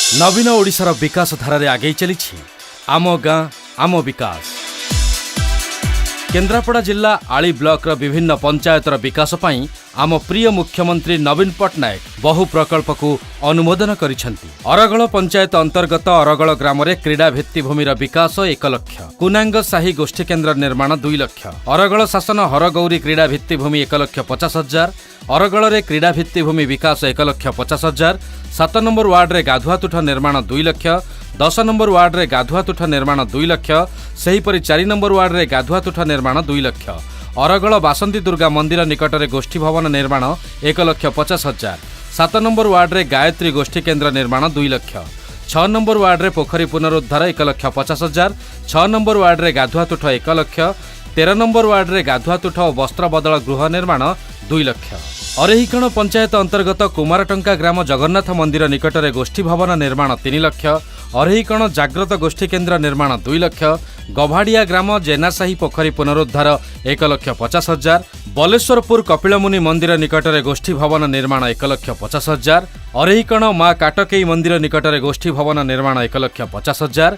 ନବୀନ ଓଡ଼ିଶାର ବିକାଶ ଧାରାରେ ଆଗେଇ ଚାଲିଛି ଆମ ଗାଁ ଆମ ବିକାଶ। କେନ୍ଦ୍ରାପଡ଼ା ଜିଲ୍ଲା ଆଳି ବ୍ଲକର ବିଭିନ୍ନ ପଞ୍ଚାୟତର ବିକାଶ ପାଇଁ ଆମ ପ୍ରିୟ ମୁଖ୍ୟମନ୍ତ୍ରୀ ନବୀନ ପଟ୍ଟନାୟକ ବହୁ ପ୍ରକଳ୍ପକୁ ଅନୁମୋଦନ କରିଛନ୍ତି। ଅରଗଳ ପଞ୍ଚାୟତ ଅନ୍ତର୍ଗତ ଅରଗଳ ଗ୍ରାମରେ କ୍ରୀଡ଼ା ଭିତ୍ତିଭୂମିର ବିକାଶ 1 ଲକ୍ଷ, କୁନାଙ୍ଗ ସାହି ଗୋଷ୍ଠୀ କେନ୍ଦ୍ର ନିର୍ମାଣ 2 ଲକ୍ଷ, ଅରଗଳ ଶାସନ ହରଗୌରୀ କ୍ରୀଡ଼ା ଭିତ୍ତିଭୂମି 1 ଲକ୍ଷ 50 ହଜାର, ଅରଗଳରେ କ୍ରୀଡ଼ା ଭିତ୍ତିଭୂମି ବିକାଶ 1 ଲକ୍ଷ 50 ହଜାର, 7 ନମ୍ବର ୱାର୍ଡରେ ଗାଧୁଆ ତୁଠ ନିର୍ମାଣ 2 ଲକ୍ଷ, 10 ନମ୍ବର ୱାର୍ଡରେ ଗାଧୁଆ ତୁଠ ନିର୍ମାଣ 2 ଲକ୍ଷ, ସେହିପରି 4 ନମ୍ବର ୱାର୍ଡରେ ଗାଧୁଆ ତୁଠ ନିର୍ମାଣ 2 ଲକ୍ଷ, ଅରଗଳ ବାସନ୍ତୀ ଦୁର୍ଗା ମନ୍ଦିର ନିକଟରେ ଗୋଷ୍ଠୀ ଭବନ ନିର୍ମାଣ 1 ଲକ୍ଷ 50 ହଜାର, 7 ନମ୍ବର ୱାର୍ଡରେ ଗାୟତ୍ରୀ ଗୋଷ୍ଠୀ କେନ୍ଦ୍ର ନିର୍ମାଣ 2 ଲକ୍ଷ, 6 ନମ୍ବର ୱାର୍ଡରେ ପୋଖରୀ ପୁନରୁଦ୍ଧାର 1 ଲକ୍ଷ 50 ହଜାର, 6 ନମ୍ବର ୱାର୍ଡରେ ଗାଧୁଆ ତୁଠ 1 ଲକ୍ଷ, 13 ନମ୍ବର ୱାର୍ଡରେ ଗାଧୁଆ ତୁଠ ଓ ବସ୍ତ୍ର ବଦଳ ଗୃହ ନିର୍ମାଣ 2 ଲକ୍ଷ। ଅରେହିକଣ ପଞ୍ଚାୟତ ଅନ୍ତର୍ଗତ କୁମାରଟଙ୍କା ଗ୍ରାମ ଜଗନ୍ନାଥ ମନ୍ଦିର ନିକଟରେ ଗୋଷ୍ଠୀ ଭବନ ନିର୍ମାଣ 3 ଲକ୍ଷ, ଅରେହିକଣ ଜାଗ୍ରତ ଗୋଷ୍ଠୀ କେନ୍ଦ୍ର ନିର୍ମାଣ 2 ଲକ୍ଷ, ଗଭାଡ଼ିଆ ଗ୍ରାମ ଜେନାସାହି ପୋଖରୀ ପୁନରୁଦ୍ଧାର 1 ଲକ୍ଷ 50 ହଜାର, ବଲେଶ୍ୱରପୁର କପିଳମୁନି ମନ୍ଦିର ନିକଟରେ ଗୋଷ୍ଠୀ ଭବନ ନିର୍ମାଣ 1 ଲକ୍ଷ 50 ହଜାର, ଅରେହିକଣ ମା କାଟକେଇ ମନ୍ଦିର ନିକଟରେ ଗୋଷ୍ଠୀ ଭବନ ନିର୍ମାଣ 1 ଲକ୍ଷ 50 ହଜାର,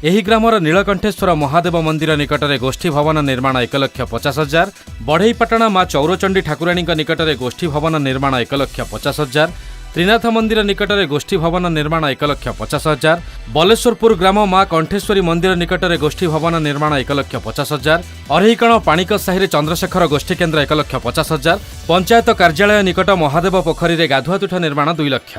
ଏହି ଗ୍ରାମର ନୀଳକଣ୍ଠେଶ୍ୱର ମହାଦେବ ମନ୍ଦିର ନିକଟରେ ଗୋଷ୍ଠୀ ଭବନ ନିର୍ମାଣ 1 ଲକ୍ଷ 50 ହଜାର, ବଢ଼େଇପାଟଣା ମା ଚୌରଚଣ୍ଡୀ ଠାକୁରାଣୀଙ୍କ ନିକଟରେ ଗୋଷ୍ଠୀ ଭବନ ନିର୍ମାଣ 1 ଲକ୍ଷ 50 ହଜାର, ତ୍ରିନାଥ ମନ୍ଦିର ନିକଟରେ ଗୋଷ୍ଠୀ ଭବନ ନିର୍ମାଣ 1 ଲକ୍ଷ 50 ହଜାର, ବଲେଶ୍ୱରପୁର ଗ୍ରାମ ମା କଣ୍ଠେଶ୍ୱରୀ ମନ୍ଦିର ନିକଟରେ ଗୋଷ୍ଠୀ ଭବନ ନିର୍ମାଣ 1 ଲକ୍ଷ 50 ହଜାର, ଅରେହିକଣ ପାଣିକ ସାହିରେ ଚନ୍ଦ୍ରଶେଖର ଗୋଷ୍ଠୀ କେନ୍ଦ୍ର 1 ଲକ୍ଷ 50 ହଜାର, ପଞ୍ଚାୟତ କାର୍ଯ୍ୟାଳୟ ନିକଟ ମହାଦେବ ପୋଖରୀରେ ଗାଧୁଆ ତୁଠ ନିର୍ମାଣ 2 ଲକ୍ଷ,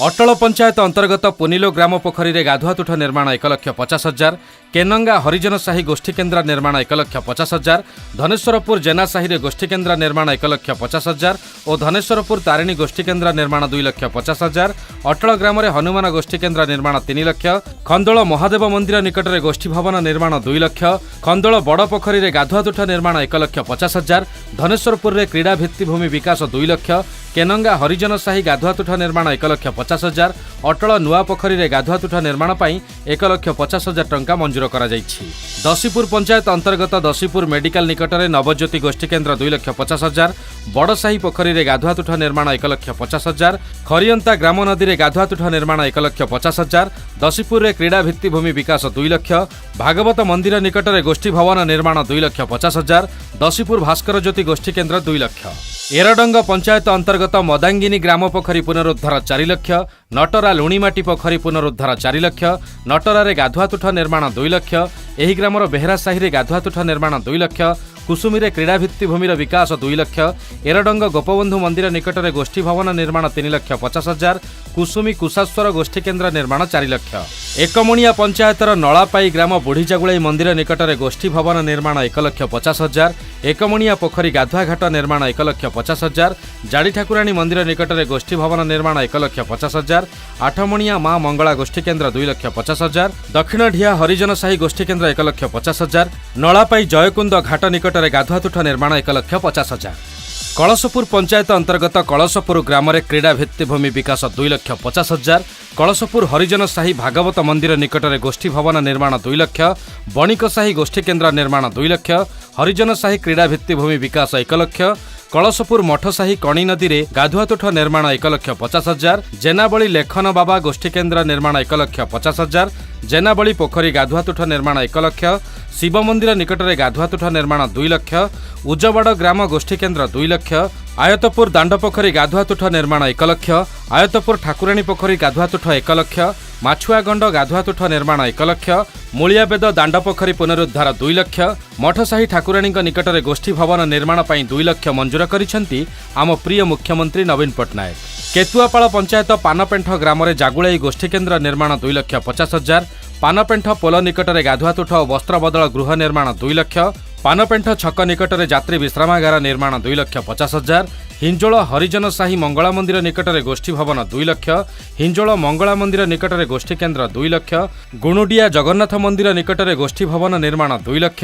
ଅଟଳ ପଞ୍ଚାୟତ ଅନ୍ତର୍ଗତ ପୁନିଲୋ ଗ୍ରାମ ପୋଖରୀରେ ଗାଧୁଆ ତୁଠ ନିର୍ମାଣ 1 ଲକ୍ଷ 50 ହଜାର, କେନଙ୍ଗା ହରିଜନ ସାହି ଗୋଷ୍ଠୀ କେନ୍ଦ୍ର ନିର୍ମାଣ 1 ଲକ୍ଷ 50 ହଜାର, ଧନେଶ୍ୱରପୁର ଜେନା ସାହିରେ ଗୋଷ୍ଠୀ କେନ୍ଦ୍ର ନିର୍ମାଣ 1 ଲକ୍ଷ 50 ହଜାର ଓ ଧନେଶ୍ୱରପୁର ତାରିଣୀ ଗୋଷ୍ଠୀ କେନ୍ଦ୍ର ନିର୍ମାଣ 2 ଲକ୍ଷ 50 ହଜାର, ଅଟଳ ଗ୍ରାମରେ ହନୁମାନ ଗୋଷ୍ଠୀ କେନ୍ଦ୍ର ନିର୍ମାଣ 3 ଲକ୍ଷ, ଖନ୍ଦୋଳ ମହାଦେବ ମନ୍ଦିର ନିକଟରେ ଗୋଷ୍ଠୀ ଭବନ ନିର୍ମାଣ 2 ଲକ୍ଷ, ଖନ୍ଦୋଳ ବଡ଼ ପୋଖରୀରେ ଗାଧୁଆ ତୁଠ ନିର୍ମାଣ 1 ଲକ୍ଷ 50 ହଜାର, ଧନେଶ୍ୱରପୁରରେ କ୍ରୀଡ଼ା ଭିତ୍ତିଭୂମି ବିକାଶ 2 ଲକ୍ଷ, କେନଙ୍ଗା ହରିଜନ ସାହି ଗାଧୁଆ ତୁଠ ନିର୍ମାଣ 1 ଲକ୍ଷ 50 ହଜାର, ଅଟଳ ନୂଆ ପୋଖରୀରେ ଗାଧୁଆ ତୁଠ ନିର୍ମାଣ ପାଇଁ 1 ଲକ୍ଷ 50 ହଜାର ଟଙ୍କା ମଞ୍ଜୁର କରାଯାଇଛି। ଦଶୀପୁର ପଞ୍ଚାୟତ ଅନ୍ତର୍ଗତ ଦଶୀପୁର ମେଡିକାଲ ନିକଟରେ ନବଜ୍ୟୋତି ଗୋଷ୍ଠୀ କେନ୍ଦ୍ର 2 ଲକ୍ଷ 50 ହଜାର, ବଡ଼ସାହି ପୋଖରୀରେ ଗାଧୁଆ ତୁଠ ନିର୍ମାଣ 1 ଲକ୍ଷ 50 ହଜାର, ଖରିଅନ୍ତା ଗ୍ରାମ ନଦୀରେ ଗାଧୁଆ ତୁଠ ନିର୍ମାଣ 1 ଲକ୍ଷ 50 ହଜାର, ଦଶୀପୁରରେ କ୍ରୀଡ଼ା ଭିତ୍ତିଭୂମି ବିକାଶ 2 ଲକ୍ଷ, ଭାଗବତ ମନ୍ଦିର ନିକଟରେ ଗୋଷ୍ଠୀ ଭବନ ନିର୍ମାଣ 2 ଲକ୍ଷ 50 ହଜାର, ଦଶୀପୁର ଭାସ୍କର ଜ୍ୟୋତି ଗୋଷ୍ଠୀ କେନ୍ଦ୍ର 2 ଲକ୍ଷ, ଏରଡଙ୍ଗ ପଞ୍ଚାୟତ ଅନ୍ତର୍ଗତ ମଦାଙ୍ଗିନୀ ଗ୍ରାମ ପୋଖରୀ ପୁନରୁଦ୍ଧାର 4 ଲକ୍ଷ, ନଟରା ଲୁଣିମାଟି ପୋଖରୀ ପୁନରୁଦ୍ଧାର 4 ଲକ୍ଷ, ନଟରାରେ ଗାଧୁଆ ତୁଠ ନିର୍ମାଣ 2 ଲକ୍ଷ, ଏହି ଗ୍ରାମର ବେହେରା ସାହିରେ ଗାଧୁଆ ତୁଠ ନିର୍ମାଣ 2 ଲକ୍ଷ, କୁସୁମୀରେ କ୍ରୀଡ଼ା ଭିତ୍ତିଭୂମିର ବିକାଶ 2 ଲକ୍ଷ, ଏରଡଙ୍ଗ ଗୋପବନ୍ଧୁ ମନ୍ଦିର ନିକଟରେ ଗୋଷ୍ଠୀ ଭବନ ନିର୍ମାଣ 3 ଲକ୍ଷ 50 ହଜାର, କୁସୁମୀ କୁଶାଶ୍ୱର ଗୋଷ୍ଠୀ କେନ୍ଦ୍ର ନିର୍ମାଣ 4 ଲକ୍ଷ, ଏକମଣିଆ ପଞ୍ଚାୟତର ନଳାପାଇ ଗ୍ରାମ ବୁଢ଼ୀଜାଗୁଳାଇ ମନ୍ଦିର ନିକଟରେ ଗୋଷ୍ଠୀ ଭବନ ନିର୍ମାଣ 1 ଲକ୍ଷ 50 ହଜାର, ଏକମଣିଆ ପୋଖରୀ ଗାଧୁଆଘାଟ ନିର୍ମାଣ 1 ଲକ୍ଷ 50 ହଜାର, ଜାଡ଼ି ଠାକୁରାଣୀ ମନ୍ଦିର ନିକଟରେ ଗୋଷ୍ଠୀ ଭବନ ନିର୍ମାଣ 1 ଲକ୍ଷ 50 ହଜାର, ଆଠମଣିଆ ମା ମଙ୍ଗଳା ଗୋଷ୍ଠୀ କେନ୍ଦ୍ର 2 ଲକ୍ଷ 50 ହଜାର, ଦକ୍ଷିଣ ଢିଆ ହରିଜନ ସାହି ଗୋଷ୍ଠୀ କେନ୍ଦ୍ର 1 ଲକ୍ଷ 50 ହଜାର, ନଳାପାଇ ଜୟକୁନ୍ଦ ଘାଟ ନିକଟରେ ଗାଧୁଆ ତୁଠ ନିର୍ମାଣ 1 ଲକ୍ଷ 50 ହଜାର, କଳସପୁର ପଞ୍ଚାୟତ ଅନ୍ତର୍ଗତ କଳସପୁର ଗ୍ରାମରେ କ୍ରୀଡ଼ା ଭିତ୍ତିଭୂମି ବିକାଶ 2 ଲକ୍ଷ 50 ହଜାର, କଳସପୁର ହରିଜନ ସାହି ଭାଗବତ ମନ୍ଦିର ନିକଟରେ ଗୋଷ୍ଠୀ ଭବନ ନିର୍ମାଣ 2 ଲକ୍ଷ, ବଣିକ ସାହି ଗୋଷ୍ଠୀ କେନ୍ଦ୍ର ନିର୍ମାଣ 2 ଲକ୍ଷ, ହରିଜନ ସାହି କ୍ରୀଡ଼ା ଭିତ୍ତିଭୂମି ବିକାଶ 1 ଲକ୍ଷ, କଳସପୁର ମଠସାହି କଣି ନଦୀରେ ଗାଧୁଆ ତୁଠ ନିର୍ମାଣ 1 ଲକ୍ଷ 50 ହଜାର, ଜେନାବଳି ଲେଖନ ବାବା ଗୋଷ୍ଠୀ କେନ୍ଦ୍ର ନିର୍ମାଣ 1 ଲକ୍ଷ 50 ହଜାର, ଜେନାବଳି ପୋଖରୀ ଗାଧୁଆ ତୁଠ ନିର୍ମାଣ 1 ଲକ୍ଷ, ଶିବ ମନ୍ଦିର ନିକଟରେ ଗାଧୁଆ ତୁଠ ନିର୍ମାଣ 2 ଲକ୍ଷ, ଉଜବାଡ଼ ଗ୍ରାମ ଗୋଷ୍ଠୀ କେନ୍ଦ୍ର 2 ଲକ୍ଷ, ଆୟତପୁର ଦାଣ୍ଡପୋଖରୀ ଗାଧୁଆ ତୁଠ ନିର୍ମାଣ 1 ଲକ୍ଷ, ଆୟତପୁର ଠାକୁରାଣୀ ପୋଖରୀ ଗାଧୁଆ ତୁଠ 1 ଲକ୍ଷ, ମାଛୁଆଗଣ୍ଡ ଗାଧୁଆ ତୁଠ ନିର୍ମାଣ 1 ଲକ୍ଷ, ମୂଳିଆବେଦ ଦାଣ୍ଡପୋଖରୀ ପୁନରୁଦ୍ଧାର 2 ଲକ୍ଷ, ମଠସାହି ଠାକୁରାଣୀଙ୍କ ନିକଟରେ ଗୋଷ୍ଠୀ ଭବନ ନିର୍ମାଣ ପାଇଁ 2 ଲକ୍ଷ ମଞ୍ଜୁର କରିଛନ୍ତି ଆମ ପ୍ରିୟ ମୁଖ୍ୟମନ୍ତ୍ରୀ ନବୀନ ପଟ୍ଟନାୟକ। କେତୁଆପାଳ ପଞ୍ଚାୟତ ପାନପେଣ୍ଠ ଗ୍ରାମରେ ଜାଗୁଳାଇ ଗୋଷ୍ଠୀ କେନ୍ଦ୍ର ନିର୍ମାଣ 2 ଲକ୍ଷ 50 ହଜାର, ପାନପେଣ୍ଠ ପୋଲ ନିକଟରେ ଗାଧୁଆ ତୁଠ ଓ ବସ୍ତ୍ର ବଦଳ ଗୃହ ନିର୍ମାଣ 2 ଲକ୍ଷ, ପାନପେଣ୍ଠ ଛକ ନିକଟରେ ଯାତ୍ରୀ ବିଶ୍ରାମାଗାର ନିର୍ମାଣ 2 ଲକ୍ଷ 50 ହଜାର, ହିଞ୍ଜୋଳ ହରିଜନ ସାହି ମଙ୍ଗଳା ମନ୍ଦିର ନିକଟରେ ଗୋଷ୍ଠୀ ଭବନ 2 ଲକ୍ଷ, ହିଞ୍ଜୋଳ ମଙ୍ଗଳା ମନ୍ଦିର ନିକଟରେ ଗୋଷ୍ଠୀ କେନ୍ଦ୍ର 2 ଲକ୍ଷ, ଗୁଣୁଡିଆ ଜଗନ୍ନାଥ ମନ୍ଦିର ନିକଟରେ ଗୋଷ୍ଠୀ ଭବନ ନିର୍ମାଣ 2 ଲକ୍ଷ,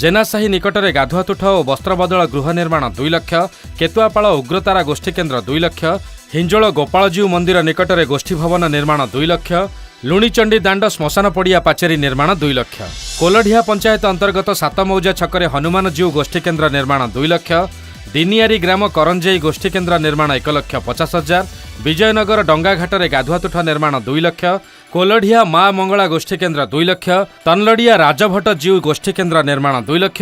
ଜେନାସାହି ନିକଟରେ ଗାଧୁଆ ତୁଠ ଓ ବସ୍ତ୍ର ବଦଳ ଗୃହ ନିର୍ମାଣ 2 ଲକ୍ଷ, କେତୁଆପାଳ ଉଗ୍ରତାରା ଗୋଷ୍ଠୀ କେନ୍ଦ୍ର 2 ଲକ୍ଷ, ହିଞ୍ଜୋଳ ଗୋପାଳଜୀଉ ମନ୍ଦିର ନିକଟରେ ଗୋଷ୍ଠୀ ଭବନ ନିର୍ମାଣ 2 ଲକ୍ଷ, ଲୁଣିଚଣ୍ଡୀ ଦାଣ୍ଡ ଶ୍ମଶାନ ପଡ଼ିଆ ପାଚେରୀ ନିର୍ମାଣ 2 ଲକ୍ଷ, କୋଲଢିଆ ପଞ୍ଚାୟତ ଅନ୍ତର୍ଗତ ସାତମୌଜା ଛକରେ ହନୁମାନଜୀଉ ଗୋଷ୍ଠୀ କେନ୍ଦ୍ର ନିର୍ମାଣ 2 ଲକ୍ଷ, ଦିନିଆରୀ ଗ୍ରାମ କରଞ୍ଜେଇ ଗୋଷ୍ଠୀ କେନ୍ଦ୍ର ନିର୍ମାଣ 1 ଲକ୍ଷ 50 ହଜାର, ବିଜୟନଗର ଡଙ୍ଗାଘାଟରେ ଗାଧୁଆତୁଠ ନିର୍ମାଣ 2 ଲକ୍ଷ, କୋଲଢିଆ ମା ମଙ୍ଗଳା ଗୋଷ୍ଠୀକେନ୍ଦ୍ର 2 ଲକ୍ଷ, ତନଲଡ଼ିଆ ରାଜଭଟ୍ଟ ଜୀଉ ଗୋଷ୍ଠୀକେନ୍ଦ୍ର ନିର୍ମାଣ 2 ଲକ୍ଷ,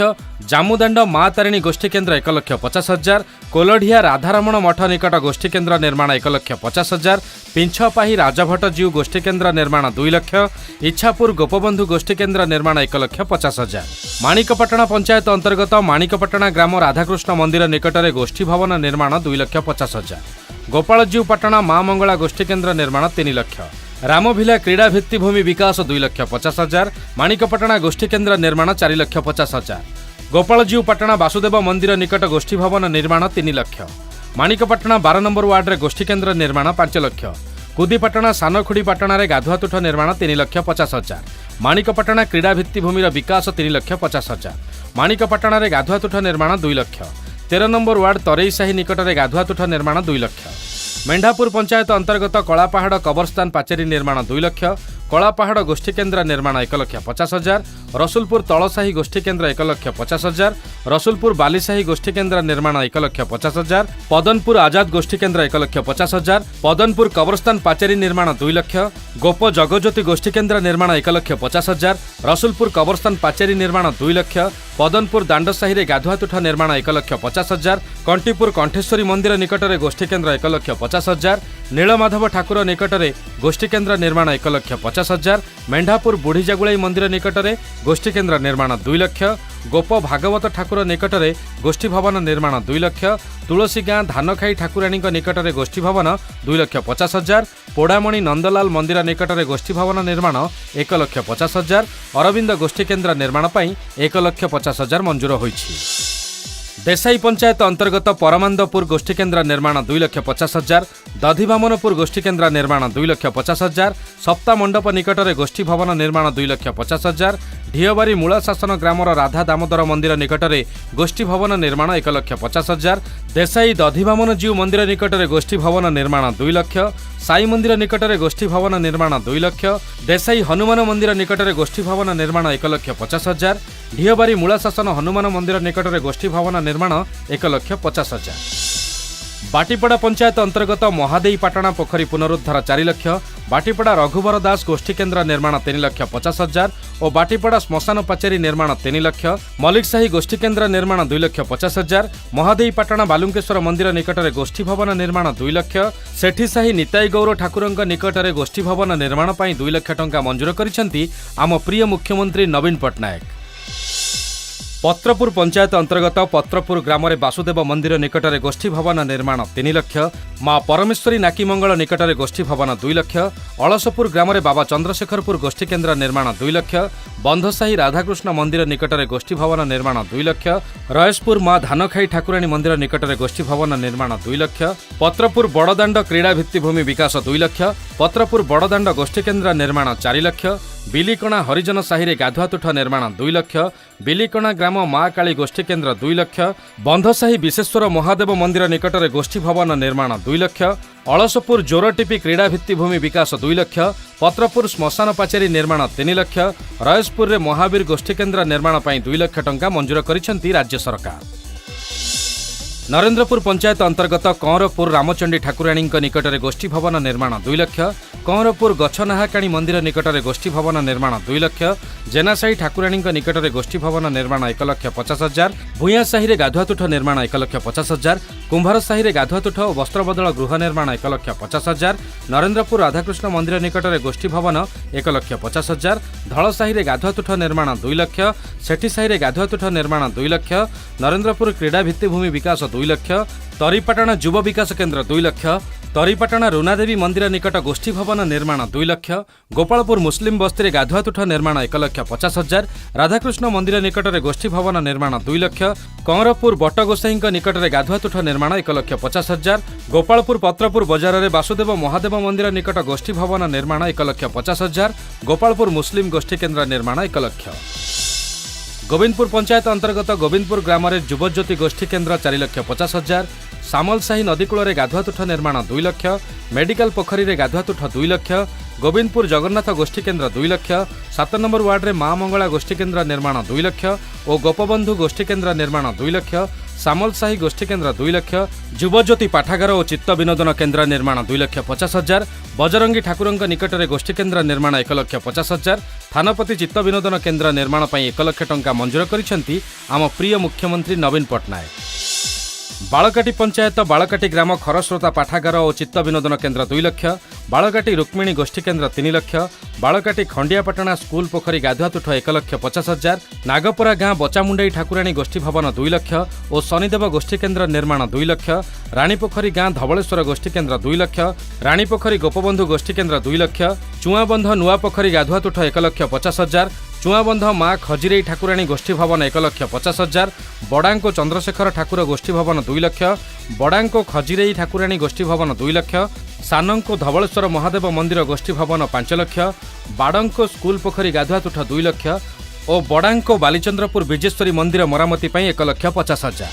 ଜାମୁଦାଣ୍ଡ ମା ତାରିଣୀ ଗୋଷ୍ଠୀକେନ୍ଦ୍ର 1 ଲକ୍ଷ 50 ହଜାର, କୋଲଢିଆ ରାଧାରମଣ ମଠ ନିକଟ ଗୋଷ୍ଠୀକେନ୍ଦ୍ର ନିର୍ମାଣ 1 ଲକ୍ଷ 50 ହଜାର, ପିଞ୍ଛପାହି ରାଜଭଟ୍ଟ ଜୀଉ ଗୋଷ୍ଠୀକେନ୍ଦ୍ର ନିର୍ମାଣ 2 ଲକ୍ଷ, ଇଚ୍ଛାପୁର ଗୋପବନ୍ଧୁ ଗୋଷ୍ଠୀକେନ୍ଦ୍ର ନିର୍ମାଣ 1 ଲକ୍ଷ 50 ହଜାର। ମାଣିକପାଟଣା ପଞ୍ଚାୟତ ଅନ୍ତର୍ଗତ ମାଣିକପାଟଣା ଗ୍ରାମ ରାଧାକୃଷ୍ଣ ମନ୍ଦିର ନିକଟରେ ଗୋଷ୍ଠୀ ଭବନ ନିର୍ମାଣ 2 ଲକ୍ଷ 50 ହଜାର, ଗୋପାଳଜୀଉପାଟଣା ମା ମଙ୍ଗଳା ଗୋଷ୍ଠୀକେନ୍ଦ୍ର ନିର୍ମାଣ 3 ଲକ୍ଷ, ରାମଭିଲା କ୍ରୀଡ଼ା ଭିତ୍ତିଭୂମି ବିକାଶ 2 ଲକ୍ଷ 50 ହଜାର, ମାଣିକପାଟଣା ଗୋଷ୍ଠୀକେନ୍ଦ୍ର ନିର୍ମାଣ 4 ଲକ୍ଷ 50 ହଜାର, ଗୋପାଳଜୀଉପାଟଣା ବାସୁଦେବ ମନ୍ଦିର ନିକଟ ଗୋଷ୍ଠୀ ଭବନ ନିର୍ମାଣ 3 ଲକ୍ଷ, ମାଣିକପାଟଣା 12 ନମ୍ବର ୱାର୍ଡରେ ଗୋଷ୍ଠୀକେନ୍ଦ୍ର ନିର୍ମାଣ 5 ଲକ୍ଷ, କୁଦିପାଟଣା ସାନଖୁଡ଼ିପାଟଣାରେ ଗାଧୁଆତୁଠ ନିର୍ମାଣ 3 ଲକ୍ଷ 50 ହଜାର, ମାଣିକପାଟଣା କ୍ରୀଡ଼ା ଭିତ୍ତିଭୂମିର ବିକାଶ 3 ଲକ୍ଷ 50 ହଜାର, ମାଣିକପାଟଣାରେ ଗାଧୁଆତୁଠ ନିର୍ମାଣ 2 ଲକ୍ଷ, 13 ନମ୍ବର ୱାର୍ଡ ତରେଇସାହି ନିକଟରେ ଗାଧୁଆତୁଠ ନିର୍ମାଣ 2 ଲକ୍ଷ, ମେଣ୍ଢାପୁର ପଞ୍ଚାୟତ ଅନ୍ତର୍ଗତ କଳାପାହାଡ଼ କବରସ୍ଥାନ ପାଚେରୀ ନିର୍ମାଣ 2 ଲକ୍ଷ, କଳାପାହାଡ଼ ଗୋଷ୍ଠୀକେନ୍ଦ୍ର ନିର୍ମାଣ 1 ଲକ୍ଷ 50 ହଜାର, ରସୁଲପୁର ତଳସାହି ଗୋଷ୍ଠୀକେନ୍ଦ୍ର 1 ଲକ୍ଷ 50 ହଜାର, ରସୁଲପୁର ବାଲିସାହି ଗୋଷ୍ଠୀକେନ୍ଦ୍ର ନିର୍ମାଣ 1 ଲକ୍ଷ 50 ହଜାର, ପଦନପୁର ଆଜାଦ ଗୋଷ୍ଠୀକେନ୍ଦ୍ର 1 ଲକ୍ଷ 50 ହଜାର, ପଦନପୁର କବରସ୍ଥାନ ପାଚେରୀ ନିର୍ମାଣ 2 ଲକ୍ଷ, ଗୋପ ଜଗଜ୍ୟୋତି ଗୋଷ୍ଠୀକେନ୍ଦ୍ର ନିର୍ମାଣ 1 ଲକ୍ଷ 50 ହଜାର, ରସୁଲପୁର କବରସ୍ଥାନ ପାଚେରୀ ନିର୍ମାଣ 2 ଲକ୍ଷ, ପଦନପୁର ଦାଣ୍ଡସାହିରେ ଗାଧୁଆତୁଠ ନିର୍ମାଣ 1 ଲକ୍ଷ 50 ହଜାର, କଣ୍ଟିପୁର କଣ୍ଠେଶ୍ୱରୀ ମନ୍ଦିର ନିକଟରେ ଗୋଷ୍ଠୀକେନ୍ଦ୍ର 1 ଲକ୍ଷ 50 ହଜାର, ନୀଳମାଧବ ଠାକୁର ନିକଟରେ ଗୋଷ୍ଠୀକେନ୍ଦ୍ର ନିର୍ମାଣ 1 ଲକ୍ଷ 50 ହଜାର, ମେଣ୍ଢାପୁର ବୁଢ଼ୀଜାଗୁଳାଇ ମନ୍ଦିର ନିକଟରେ ଗୋଷ୍ଠୀକେନ୍ଦ୍ର ନିର୍ମାଣ 2 ଲକ୍ଷ, ଗୋପ ଭାଗବତ ଠାକୁର ନିକଟରେ ଗୋଷ୍ଠୀ ଭବନ ନିର୍ମାଣ 2 ଲକ୍ଷ, ତୁଳସୀ ଗାଁ ଧାନଖାଇ ଠାକୁରାଣୀଙ୍କ ନିକଟରେ ଗୋଷ୍ଠୀ ଭବନ 2 ଲକ୍ଷ 50 ହଜାର, ପୋଡ଼ାମଣି ନନ୍ଦଲାଲ ମନ୍ଦିର ନିକଟରେ ଗୋଷ୍ଠୀ ଭବନ ନିର୍ମାଣ 1 ଲକ୍ଷ 50 ହଜାର, ଅରବିନ୍ଦ ଗୋଷ୍ଠୀକେନ୍ଦ୍ର ନିର୍ମାଣ ପାଇଁ 1 ଲକ୍ଷ 50 ହଜାର ମଞ୍ଜୁର ହୋଇଛି। ଦେଶାଇ ପଞ୍ଚାୟତ ଅନ୍ତର୍ଗତ ପରମାନ୍ଦପୁର ଗୋଷ୍ଠୀକେନ୍ଦ୍ର ନିର୍ମାଣ 2 ଲକ୍ଷ 50 ହଜାର, ଦଧିବାମନପୁର ଗୋଷ୍ଠୀକେନ୍ଦ୍ର ନିର୍ମାଣ 2 ଲକ୍ଷ 50 ହଜାର, ସପ୍ତା ମଣ୍ଡପ ନିକଟରେ ଗୋଷ୍ଠୀ ଭବନ ନିର୍ମାଣ 2 ଲକ୍ଷ 50 ହଜାର, ଢିଅବାରୀ ମୂଳଶାସନ ଗ୍ରାମର ରାଧା ଦାମୋଦର ମନ୍ଦିର ନିକଟରେ ଗୋଷ୍ଠୀ ଭବନ ନିର୍ମାଣ 1 ଲକ୍ଷ 50 ହଜାର, ଦେଶାଇ ଦଧିବାମନ ଜୀଉ ମନ୍ଦିର ନିକଟରେ ଗୋଷ୍ଠୀ ଭବନ ନିର୍ମାଣ 2 ଲକ୍ଷ, ସାଇ ମନ୍ଦିର ନିକଟରେ ଗୋଷ୍ଠୀ ଭବନ ନିର୍ମାଣ 2 ଲକ୍ଷ, ଦେଶାଇ ହନୁମାନ ମନ୍ଦିର ନିକଟରେ ଗୋଷ୍ଠୀ ଭବନ ନିର୍ମାଣ 1 ଲକ୍ଷ 50 ହଜାର, ଢିଅବାରୀ ମୂଳଶାସନ ହନୁମାନ ମନ୍ଦିର ନିକଟରେ ଗୋଷ୍ଠୀ ଭବନ ନିର୍ମାଣ 1 ଲକ୍ଷ 50 ହଜାର। ବାଟିପଡ଼ା ପଞ୍ଚାୟତ ଅନ୍ତର୍ଗତ ମହାଦେଇପାଟଣା ପୋଖରୀ ପୁନରୁଦ୍ଧାର 4 ଲକ୍ଷ, ବାଟିପଡ଼ା ରଘୁବର ଦାସ ଗୋଷ୍ଠୀକେନ୍ଦ୍ର ନିର୍ମାଣ 3 ଲକ୍ଷ 50 ହଜାର ଓ ବାଟିପଡ଼ା ଶ୍ମଶାନ ପାଚେରୀ ନିର୍ମାଣ 3 ଲକ୍ଷ, ମଲ୍ଲିକସାହି ଗୋଷ୍ଠୀକେନ୍ଦ୍ର ନିର୍ମାଣ 2 ଲକ୍ଷ 50 ହଜାର, ମହାଦେଇପାଟଣା ବାଲୁଙ୍କେଶ୍ୱର ମନ୍ଦିର ନିକଟରେ ଗୋଷ୍ଠୀ ଭବନ ନିର୍ମାଣ 2 ଲକ୍ଷ, ସେଠିସାହି ନିତାଇ ଗୌର ଠାକୁରଙ୍କ ନିକଟରେ ଗୋଷ୍ଠୀ ଭବନ ନିର୍ମାଣ ପାଇଁ 2 ଲକ୍ଷ ଟଙ୍କା ମଞ୍ଜୁର କରିଛନ୍ତି ଆମ ପ୍ରିୟ ମୁଖ୍ୟମନ୍ତ୍ରୀ ନବୀନ ପଟ୍ଟନାୟକ। ପତ୍ରପୁର ପଞ୍ଚାୟତ ଅନ୍ତର୍ଗତ ପତ୍ରପୁର ଗ୍ରାମରେ ବାସୁଦେବ ମନ୍ଦିର ନିକଟରେ ଗୋଷ୍ଠୀ ଭବନ ନିର୍ମାଣ 3 ଲକ୍ଷ, ମା ପରମେଶ୍ୱରୀ ନାକିମଙ୍ଗଳ ନିକଟରେ ଗୋଷ୍ଠୀ ଭବନ 2 ଲକ୍ଷ, ଅଳସପୁର ଗ୍ରାମରେ ବାବା ଚନ୍ଦ୍ରଶେଖରପୁର ଗୋଷ୍ଠୀକେନ୍ଦ୍ର ନିର୍ମାଣ 2 ଲକ୍ଷ, ବନ୍ଧସାହି ରାଧାକୃଷ୍ଣ ମନ୍ଦିର ନିକଟରେ ଗୋଷ୍ଠୀ ଭବନ ନିର୍ମାଣ 2 ଲକ୍ଷ, ରୟସପୁର ମା ଧାନଖାଇ ଠାକୁରାଣୀ ମନ୍ଦିର ନିକଟରେ ଗୋଷ୍ଠୀ ଭବନ ନିର୍ମାଣ 2 ଲକ୍ଷ, ପତ୍ରପୁର ବଡ଼ଦାଣ୍ଡ କ୍ରୀଡ଼ା ଭିତ୍ତିଭୂମି ବିକାଶ 2 ଲକ୍ଷ, ପତ୍ରପୁର ବଡ଼ଦାଣ୍ଡ ଗୋଷ୍ଠୀକେନ୍ଦ୍ର ନିର୍ମାଣ 4 ଲକ୍ଷ, ବିଲିକଣା ହରିଜନ ସାହିରେ ଗାଧୁଆତୁଠ ନିର୍ମାଣ 2 ଲକ୍ଷ, ବିଲିକଣା ଗ୍ରାମ ମା କାଳୀ ଗୋଷ୍ଠୀକେନ୍ଦ୍ର 2 ଲକ୍ଷ, ବନ୍ଧସାହି ବିଶେଶ୍ୱର ମହାଦେବ ମନ୍ଦିର ନିକଟରେ ଗୋଷ୍ଠୀ ଭବନ ନିର୍ମାଣ 2 ଲକ୍ଷ, ଅଳସପୁର ଜୋରଟିପି କ୍ରୀଡ଼ା ଭିତ୍ତିଭୂମି ବିକାଶ 2 ଲକ୍ଷ, ପତ୍ରପୁର ଶ୍ମଶାନ ପାଚେରୀ ନିର୍ମାଣ 3 ଲକ୍ଷ, ରୟସପୁରରେ ମହାବୀର ଗୋଷ୍ଠୀକେନ୍ଦ୍ର ନିର୍ମାଣ ପାଇଁ 2 ଲକ୍ଷ ଟଙ୍କା ମଞ୍ଜୁର କରିଛନ୍ତି ରାଜ୍ୟ ସରକାର। ନରେନ୍ଦ୍ରପୁର ପଞ୍ଚାୟତ ଅନ୍ତର୍ଗତ କଅଁରପୁର ରାମଚଣ୍ଡୀ ଠାକୁରାଣୀଙ୍କ ନିକଟରେ ଗୋଷ୍ଠୀ ଭବନ ନିର୍ମାଣ 2 ଲକ୍ଷ, କଅଁରପୁର ଗଛନାହାକାଣୀ ମନ୍ଦିର ନିକଟରେ ଗୋଷ୍ଠୀ ଭବନ ନିର୍ମାଣ 2 ଲକ୍ଷ, ଜେନାସାହି ଠାକୁରାଣୀଙ୍କ ନିକଟରେ ଗୋଷ୍ଠୀ ଭବନ ନିର୍ମାଣ 1 ଲକ୍ଷ 50 ହଜାର, ଭୂୟାଁସାହିରେ ଗାଧୁଆତୁଠ ନିର୍ମାଣ 1 ଲକ୍ଷ 50 ହଜାର, କୁମ୍ଭାରସାହିରେ ଗାଧୁଆତୁଠ ଓ ବସ୍ତ୍ରବଦଳ ଗୃହ ନିର୍ମାଣ 1 ଲକ୍ଷ 50 ହଜାର, ନରେନ୍ଦ୍ରପୁର ରାଧାକୃଷ୍ଣ ମନ୍ଦିର ନିକଟରେ ଗୋଷ୍ଠୀ ଭବନ 1 ଲକ୍ଷ 50 ହଜାର, ଧଳସାହିରେ ଗାଧୁଆତୁଠ ନିର୍ମାଣ 2 ଲକ୍ଷ, ସେଠିସାହିରେ ଗାଧୁଆତୁଠ ନିର୍ମାଣ 2 ଲକ୍ଷ, ନରେନ୍ଦ୍ରପୁର କ୍ରୀଡ଼ା ଭିତ୍ତିଭୂମି ବିକାଶ 2 ଲକ୍ଷ, ତରିପାଟଣା ଯୁବ ବିକାଶ କେନ୍ଦ୍ର 2 ଲକ୍ଷ, ତରିପାଟଣା ରୁନାଦେବୀ ମନ୍ଦିର ନିକଟ ଗୋଷ୍ଠୀ ଭବନ ନିର୍ମାଣ 2 ଲକ୍ଷ, ଗୋପାଳପୁର ମୁସଲିମ ବସ୍ତିରେ ଗାଧୁଆତୁଠ ନିର୍ମାଣ 1 ଲକ୍ଷ 50 ହଜାର, ରାଧାକୃଷ୍ଣ ମନ୍ଦିର ନିକଟରେ ଗୋଷ୍ଠୀ ଭବନ ନିର୍ମାଣ 2 ଲକ୍ଷ, କଅଁରପୁର ବଟଗୋସାଇଙ୍କ ନିକଟରେ ଗାଧୁଆତୁଠ ନିର୍ମାଣ 1 ଲକ୍ଷ 50 ହଜାର, ଗୋପାଳପୁର ପତ୍ରପୁର ବଜାରରେ ବାସୁଦେବ ମହାଦେବ ମନ୍ଦିର ନିକଟ ଗୋଷ୍ଠୀ ଭବନ ନିର୍ମାଣ 1 ଲକ୍ଷ 50 ହଜାର, ଗୋପାଳପୁର ମୁସଲିମ ଗୋଷ୍ଠୀ କେନ୍ଦ୍ର ନିର୍ମାଣ 1 ଲକ୍ଷ। ଗୋବିନ୍ଦପୁର ପଞ୍ଚାୟତ ଅନ୍ତର୍ଗତ ଗୋବିନ୍ଦପୁର ଗ୍ରାମରେ ଯୁବଜ୍ୟୋତି ଗୋଷ୍ଠୀ କେନ୍ଦ୍ର 4 ଲକ୍ଷ 50 ହଜାର, ସାମଲସାହି ନଦୀକୂଳରେ ଗାଧୁଆତୁଠ ନିର୍ମାଣ 2 ଲକ୍ଷ, ମେଡିକାଲ ପୋଖରୀରେ ଗାଧୁଆତୁଠ 2 ଲକ୍ଷ, ଗୋବିନ୍ଦପୁର ଜଗନ୍ନାଥ ଗୋଷ୍ଠୀ କେନ୍ଦ୍ର 2 ଲକ୍ଷ, 7 ନମ୍ବର ୱାର୍ଡରେ ମା ମଙ୍ଗଳା ଗୋଷ୍ଠୀ କେନ୍ଦ୍ର ନିର୍ମାଣ 2 ଲକ୍ଷ ଓ ଗୋପବନ୍ଧୁ ଗୋଷ୍ଠୀ କେନ୍ଦ୍ର ନିର୍ମାଣ 2 ଲକ୍ଷ, ସାମଲସାହି ଗୋଷ୍ଠୀକେନ୍ଦ୍ର 2 ଲକ୍ଷ, ଯୁବଜ୍ୟୋତି ପାଠାଗାର ଓ ଚିତ୍ତ ବିନୋଦନ କେନ୍ଦ୍ର ନିର୍ମାଣ 2 ଲକ୍ଷ 50 ହଜାର, ବଜରଙ୍ଗୀ ଠାକୁରଙ୍କ ନିକଟରେ ଗୋଷ୍ଠୀକେନ୍ଦ୍ର ନିର୍ମାଣ 1 ଲକ୍ଷ 50 ହଜାର, ଥାନପତି ଚିତ୍ତ ବିନୋଦନ କେନ୍ଦ୍ର ନିର୍ମାଣ ପାଇଁ 1 ଲକ୍ଷ ଟଙ୍କା ମଞ୍ଜୁର କରିଛନ୍ତି ଆମ ପ୍ରିୟ ମୁଖ୍ୟମନ୍ତ୍ରୀ ନବୀନ ପଟ୍ଟନାୟକ। ବାଳକାଟି ପଞ୍ଚାୟତ ବାଳକାଟି ଗ୍ରାମ ଖରସ୍ରୋତା ପାଠାଗାର ଓ ଚିତ୍ତ ବିନୋଦନ କେନ୍ଦ୍ର 2 ଲକ୍ଷ, ବାଳକାଟି ରୁକ୍ମିଣୀ ଗୋଷ୍ଠୀକେନ୍ଦ୍ର 3 ଲକ୍ଷ, ବାଳକାଟି ଖଣ୍ଡିଆପାଟଣା ସ୍କୁଲ ପୋଖରୀ ଗାଧୁଆତୁଠ 1 ଲକ୍ଷ 50 ହଜାର, ନାଗପରା ଗାଁ ବଚାମୁଣ୍ଡେଇ ଠାକୁରାଣୀ ଗୋଷ୍ଠୀ ଭବନ 2 ଲକ୍ଷ ଓ ଶନିଦେବ ଗୋଷ୍ଠୀକେନ୍ଦ୍ର ନିର୍ମାଣ 2 ଲକ୍ଷ, ରାଣୀପୋଖରୀ ଗାଁ ଧବଳେଶ୍ୱର ଗୋଷ୍ଠୀକେନ୍ଦ୍ର 2 ଲକ୍ଷ, ରାଣୀପୋଖରୀ ଗୋପବନ୍ଧୁ ଗୋଷ୍ଠୀକେନ୍ଦ୍ର 2 ଲକ୍ଷ, ଚୁଆଁବନ୍ଧ ନୂଆପୋଖରୀ ଗାଧୁଆତୁଠ 1 ଲକ୍ଷ 50 ହଜାର, ଚୁଆଁବନ୍ଧ ମା ଖଜିରେଇ ଠାକୁରାଣୀ ଗୋଷ୍ଠୀ ଭବନ 1 ଲକ୍ଷ 50 ହଜାର, ବଡ଼ାଙ୍କୋ ଚନ୍ଦ୍ରଶେଖର ଠାକୁର ଗୋଷ୍ଠୀ ଭବନ 2 ଲକ୍ଷ, ବଡ଼ାଙ୍କୋ ଖଜିରେଇ ଠାକୁରାଣୀ ଗୋଷ୍ଠୀ ଭବନ 2 ଲକ୍ଷ, ସାନଙ୍କୋ ଧବଳେଶ୍ୱର ମହାଦେବ ମନ୍ଦିର ଗୋଷ୍ଠୀ ଭବନ 5 ଲକ୍ଷ, ବାଡ଼ଙ୍କୋ ସ୍କୁଲ ପୋଖରୀ ଗାଧୁଆତୁଠ 2 ଲକ୍ଷ ଓ ବଡ଼ାଙ୍କୋ ବାଲିଚନ୍ଦ୍ରପୁର ବିଜେଶ୍ୱରୀ ମନ୍ଦିର ମରାମତି ପାଇଁ 1 ଲକ୍ଷ 50 ହଜାର।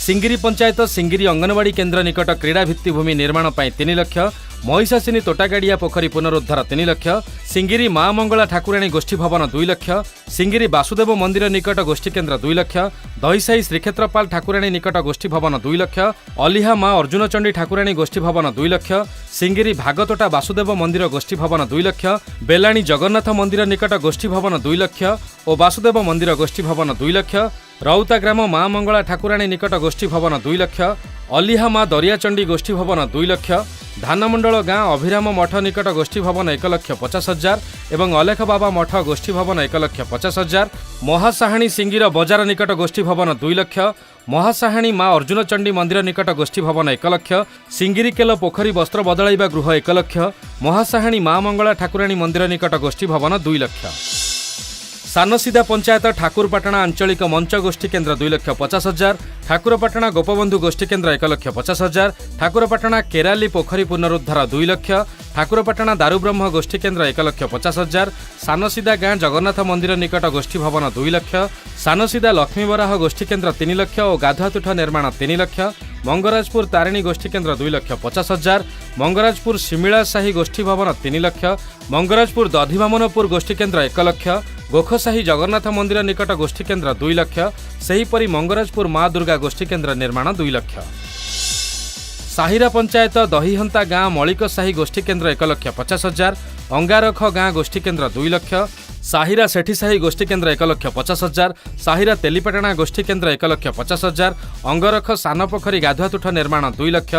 ସିଙ୍ଗିରି ପଞ୍ଚାୟତ ସିଙ୍ଗିରି ଅଙ୍ଗନବାଡ଼ି କେନ୍ଦ୍ର ନିକଟ କ୍ରୀଡ଼ା ଭିତ୍ତିଭୂମି ନିର୍ମାଣ ପାଇଁ 3 ଲକ୍ଷ, ମହିଷାସିନୀ ତୋଟାଗାଡ଼ିଆ ପୋଖରୀ ପୁନରୁଦ୍ଧାର 3 ଲକ୍ଷ, ସିଙ୍ଗିରି ମା ମଙ୍ଗଳା ଠାକୁରାଣୀ ଗୋଷ୍ଠୀ ଭବନ 2 ଲକ୍ଷ, ସିଙ୍ଗିରି ବାସୁଦେବ ମନ୍ଦିର ନିକଟ ଗୋଷ୍ଠୀକେନ୍ଦ୍ର 2 ଲକ୍ଷ, ଦହିସାହି ଶ୍ରୀକ୍ଷେତ୍ରପାଲ ଠାକୁରାଣୀ ନିକଟ ଗୋଷ୍ଠୀ ଭବନ 2 ଲକ୍ଷ, ଅଲିହା ମା ଅର୍ଜୁନଚଣ୍ଡୀ ଠାକୁରାଣୀ ଗୋଷ୍ଠୀ ଭବନ 2 ଲକ୍ଷ, ସିଙ୍ଗିରି ଭାଗତୋଟା ବାସୁଦେବ ମନ୍ଦିର ଗୋଷ୍ଠୀ ଭବନ 2 ଲକ୍ଷ, ବେଲାଣୀ ଜଗନ୍ନାଥ ମନ୍ଦିର ନିକଟ ଗୋଷ୍ଠୀ ଭବନ 2 ଲକ୍ଷ ଓ ବାସୁଦେବ ମନ୍ଦିର ଗୋଷ୍ଠୀ ଭବନ 2 ଲକ୍ଷ, ରଉତା ଗ୍ରାମ ମା ମଙ୍ଗଳା ଠାକୁରାଣୀ ନିକଟ ଗୋଷ୍ଠୀ ଭବନ 2 ଲକ୍ଷ, ଅଲିହା ମା ଦରିଆଚଣ୍ଡୀ ଗୋଷ୍ଠୀ ଭବନ 2 ଲକ୍ଷ, ଧାନମଣ୍ଡଳ ଗାଁ ଅଭିରାମ ମଠ ନିକଟ ଗୋଷ୍ଠୀ ଭବନ 1 ଲକ୍ଷ 50 ହଜାର ଏବଂ ଅଲେଖ ବାବା ମଠ ଗୋଷ୍ଠୀ ଭବନ 1 ଲକ୍ଷ 50 ହଜାର, ମହାସାହାଣୀ ସିଙ୍ଗିର ବଜାର ନିକଟ ଗୋଷ୍ଠୀ ଭବନ 2 ଲକ୍ଷ, ମହାସାହାଣୀ ମା ଅର୍ଜୁନଚଣ୍ଡୀ ମନ୍ଦିର ନିକଟ ଗୋଷ୍ଠୀ ଭବନ 1 ଲକ୍ଷ, ସିଙ୍ଗିରିକେଲ ପୋଖରୀ ବସ୍ତ୍ର ବଦଳାଇବା ଗୃହ 1 ଲକ୍ଷ, ମହାସାହାଣୀ ମା ମଙ୍ଗଳା ଠାକୁରାଣୀ ମନ୍ଦିର ନିକଟ ଗୋଷ୍ଠୀ ଭବନ 2 ଲକ୍ଷ। ସାନସିଧା ପଞ୍ଚାୟତ ଠାକୁରପାଟଣା ଆଞ୍ଚଳିକ ମଞ୍ଚ ଗୋଷ୍ଠୀ କେନ୍ଦ୍ର 2 ଲକ୍ଷ 50 ହଜାର, ଠାକୁରପାଟଣା ଗୋପବନ୍ଧୁ ଗୋଷ୍ଠୀ କେନ୍ଦ୍ର 1 ଲକ୍ଷ 50 ହଜାର, ଠାକୁରପାଟଣା କେରାଲି ପୋଖରୀ ପୁନରୁଦ୍ଧାର 2 ଲକ୍ଷ, ଠାକୁରପାଟଣା ଦାରୁବ୍ରହ୍ମ ଗୋଷ୍ଠୀ କେନ୍ଦ୍ର 1 ଲକ୍ଷ 50 ହଜାର, ସାନସିଧା ଗାଁ ଜଗନ୍ନାଥ ମନ୍ଦିର ନିକଟ ଗୋଷ୍ଠୀ ଭବନ 2 ଲକ୍ଷ, ସାନସିଧା ଲକ୍ଷ୍ମୀବରାହ ଗୋଷ୍ଠୀ କେନ୍ଦ୍ର 3 ଲକ୍ଷ ଓ ଗାଧୁଆତୁଠ ନିର୍ମାଣ 3 ଲକ୍ଷ, ମଙ୍ଗରାଜପୁର ତାରିଣୀ ଗୋଷ୍ଠୀ କେନ୍ଦ୍ର 2 ଲକ୍ଷ 50 ହଜାର, ମଙ୍ଗରାଜପୁର ଶିମିଳା ସାହି ଗୋଷ୍ଠୀ ଭବନ 3 ଲକ୍ଷ, ମଙ୍ଗରାଜପୁର ଦଧିବାମନପୁର ଗୋଷ୍ଠୀ କେନ୍ଦ୍ର 1 ଲକ୍ଷ, ଗୋଖସାହି ଜଗନ୍ନାଥ ମନ୍ଦିର ନିକଟ ଗୋଷ୍ଠୀ କେନ୍ଦ୍ର 2 ଲକ୍ଷ, ସେହିପରି ମଙ୍ଗରାଜପୁର ମା ଦୁର୍ଗା ଗୋଷ୍ଠୀ କେନ୍ଦ୍ର ନିର୍ମାଣ 2 ଲକ୍ଷ। ସାହିରା ପଞ୍ଚାୟତ ଦହିହନ୍ତା ଗାଁ ମଳିକ ସାହି ଗୋଷ୍ଠୀ କେନ୍ଦ୍ର 1 ଲକ୍ଷ 50 ହଜାର, ଅଙ୍ଗାରଖ ଗାଁ ଗୋଷ୍ଠୀ କେନ୍ଦ୍ର 2 ଲକ୍ଷ, ସାହିରା ସେଠିସାହି ଗୋଷ୍ଠୀ କେନ୍ଦ୍ର 1 ଲକ୍ଷ 50 ହଜାର, ସାହିରା ତେଲିପାଟଣା ଗୋଷ୍ଠୀ କେନ୍ଦ୍ର 1 ଲକ୍ଷ 50 ହଜାର, ଅଙ୍ଗରଖ ସାନପୋଖରୀ ଗାଧୁଆତୁଠ ନିର୍ମାଣ 2 ଲକ୍ଷ,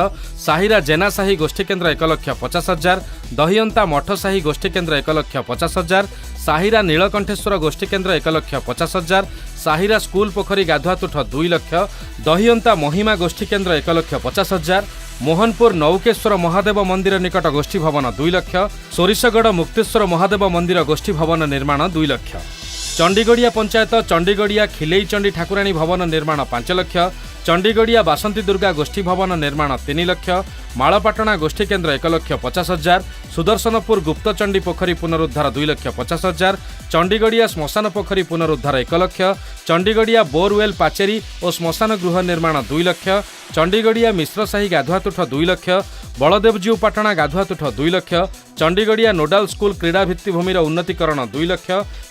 ସାହିରା ଜେନାସାହି ଗୋଷ୍ଠୀ କେନ୍ଦ୍ର 1 ଲକ୍ଷ 50 ହଜାର, ଦହିଅନ୍ତା ମଠସାହି ଗୋଷ୍ଠୀ କେନ୍ଦ୍ର 1 ଲକ୍ଷ 50 ହଜାର, ସାହିରା ନୀଳକଣ୍ଠେଶ୍ୱର ଗୋଷ୍ଠୀ କେନ୍ଦ୍ର 1 ଲକ୍ଷ 50 ହଜାର, ସାହିରା ସ୍କୁଲ ପୋଖରୀ ଗାଧୁଆତୁଠ 2 ଲକ୍ଷ, ଦହିଅନ୍ତା ମହିମା ଗୋଷ୍ଠୀ କେନ୍ଦ୍ର 1 ଲକ୍ଷ 50 ହଜାର, ମୋହନପୁର ନୌକେଶ୍ୱର ମହାଦେବ ମନ୍ଦିର ନିକଟ ଗୋଷ୍ଠୀ ଭବନ 2 ଲକ୍ଷ, ସୋରିଷଗଡ଼ ମୁକ୍ତେଶ୍ୱର ମହାଦେବ ମନ୍ଦିର ଗୋଷ୍ଠୀ ଭବନ ନିର୍ମାଣ 2 ଲକ୍ଷ। ଚଣ୍ଡିଗଡ଼ିଆ ପଞ୍ଚାୟତ ଚଣ୍ଡିଗଡ଼ିଆ ଖିଲେଇଚଣ୍ଡୀ ଠାକୁରାଣୀ ଭବନ ନିର୍ମାଣ 5 ଲକ୍ଷ, ଚଣ୍ଡିଗଡ଼ିଆ ବାସନ୍ତୀ ଦୁର୍ଗା ଗୋଷ୍ଠୀ ଭବନ ନିର୍ମାଣ 3 ଲକ୍ଷ, ମାଳପାଟଣା ଗୋଷ୍ଠୀ କେନ୍ଦ୍ର 1 ଲକ୍ଷ 50 ହଜାର, ସୁଦର୍ଶନପୁର ଗୁପ୍ତଚଣ୍ଡୀ ପୋଖରୀ ପୁନରୁଦ୍ଧାର 2 ଲକ୍ଷ 50 ହଜାର, ଚଣ୍ଡିଗଡ଼ିଆ ଶ୍ମଶାନ ପୋଖରୀ ପୁନରୁଦ୍ଧାର 1 ଲକ୍ଷ, ଚଣ୍ଡିଗଡ଼ିଆ ବୋରୱେଲ୍ ପାଚେରୀ ଓ ଶ୍ମଶାନ ଗୃହ ନିର୍ମାଣ 2 ଲକ୍ଷ, ଚଣ୍ଡିଗଡ଼ିଆ ମିଶ୍ରସାହି ଗାଧୁଆତୁଠ 2 ଲକ୍ଷ, ବଳଦେବଜୀଉ ପାଟଣା ଗାଧୁଆତୁଠ 2 ଲକ୍ଷ, ଚଣ୍ଡିଗଡ଼ିଆ ନୋଡାଲ ସ୍କୁଲ କ୍ରୀଡ଼ା ଭିତ୍ତିଭୂମିର ଉନ୍ନତିକରଣ 2 ଲକ୍ଷ,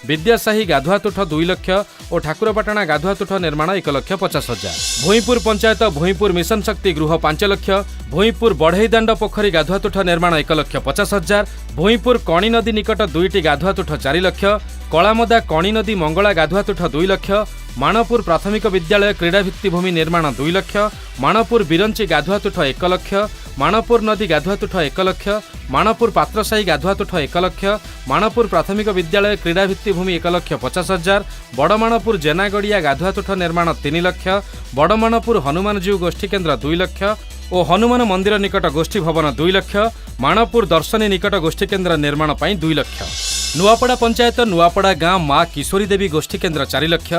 ବିଦ୍ୟାସାହି ଗାଧୁଆତୁଠ 2 ଲକ୍ଷ ଓ ଠାକୁରପାଟଣା ଗାଧୁଆତୁଠ ନିର୍ମାଣ 1 ଲକ୍ଷ 50 ହଜାର। ଭୂଇଁପୁର ପଞ୍ଚାୟତ ଭୂଇଁପୁର ମିଶନ ଶକ୍ତି ଗୃହ 5 ଲକ୍ଷ, ଭୂଇଁପୁର ବଢ଼େଇଦାଣ୍ଡ ପୋଖରୀ ଗାଧୁଆତୁଠ ନିର୍ମାଣ 1 ଲକ୍ଷ 50 ହଜାର, ଭୂଇଁପୁର କଣି ନଦୀ ନିକଟ ଦୁଇଟି ଗାଧୁଆତୁଠ 4 ଲକ୍ଷ, କଳାମଦା କଣି ନଦୀ ମଙ୍ଗଳା ଗାଧୁଆତୁଠ 2 ଲକ୍ଷ, ମାଣପୁର ପ୍ରାଥମିକ ବିଦ୍ୟାଳୟ କ୍ରୀଡ଼ା ଭିତ୍ତିଭୂମି ନିର୍ମାଣ 2 ଲକ୍ଷ, ମାଣପୁର ବିରଞ୍ଚି ଗାଧୁଆତୁଠ 1 ଲକ୍ଷ, ମାଣପୁର ନଦୀ ଗାଧୁଆତୁଠ 1 ଲକ୍ଷ, ମାଣପୁର ପାତ୍ରସାହି ଗାଧୁଆତୁଠ 1 ଲକ୍ଷ, ମାଣପୁର ପ୍ରାଥମିକ ବିଦ୍ୟାଳୟ କ୍ରୀଡ଼ା ଭିତ୍ତିଭୂମି 1 ଲକ୍ଷ 50 ହଜାର, ବଡ଼ମାଣପୁର ଜେନାଗଡ଼ିଆ ଗାଧୁଆତୁଠ ନିର୍ମାଣ 3 ଲକ୍ଷ, ବଡ଼ମାଣପୁର ହନୁମାନଜୀଉ ଗୋଷ୍ଠୀ କେନ୍ଦ୍ର 2 ଲକ୍ଷ ଓ ହନୁମାନ ମନ୍ଦିର ନିକଟ ଗୋଷ୍ଠୀ ଭବନ 2 ଲକ୍ଷ, ମାଣପୁର ଦର୍ଶନୀ ନିକଟ ଗୋଷ୍ଠୀ କେନ୍ଦ୍ର ନିର୍ମାଣ ପାଇଁ 2 ଲକ୍ଷ। ନୂଆପଡ଼ା ପଞ୍ଚାୟତ ନୂଆପଡ଼ା ଗାଁ ମା କିଶୋରୀ ଦେବୀ ଗୋଷ୍ଠୀ କେନ୍ଦ୍ର 4 ଲକ୍ଷ,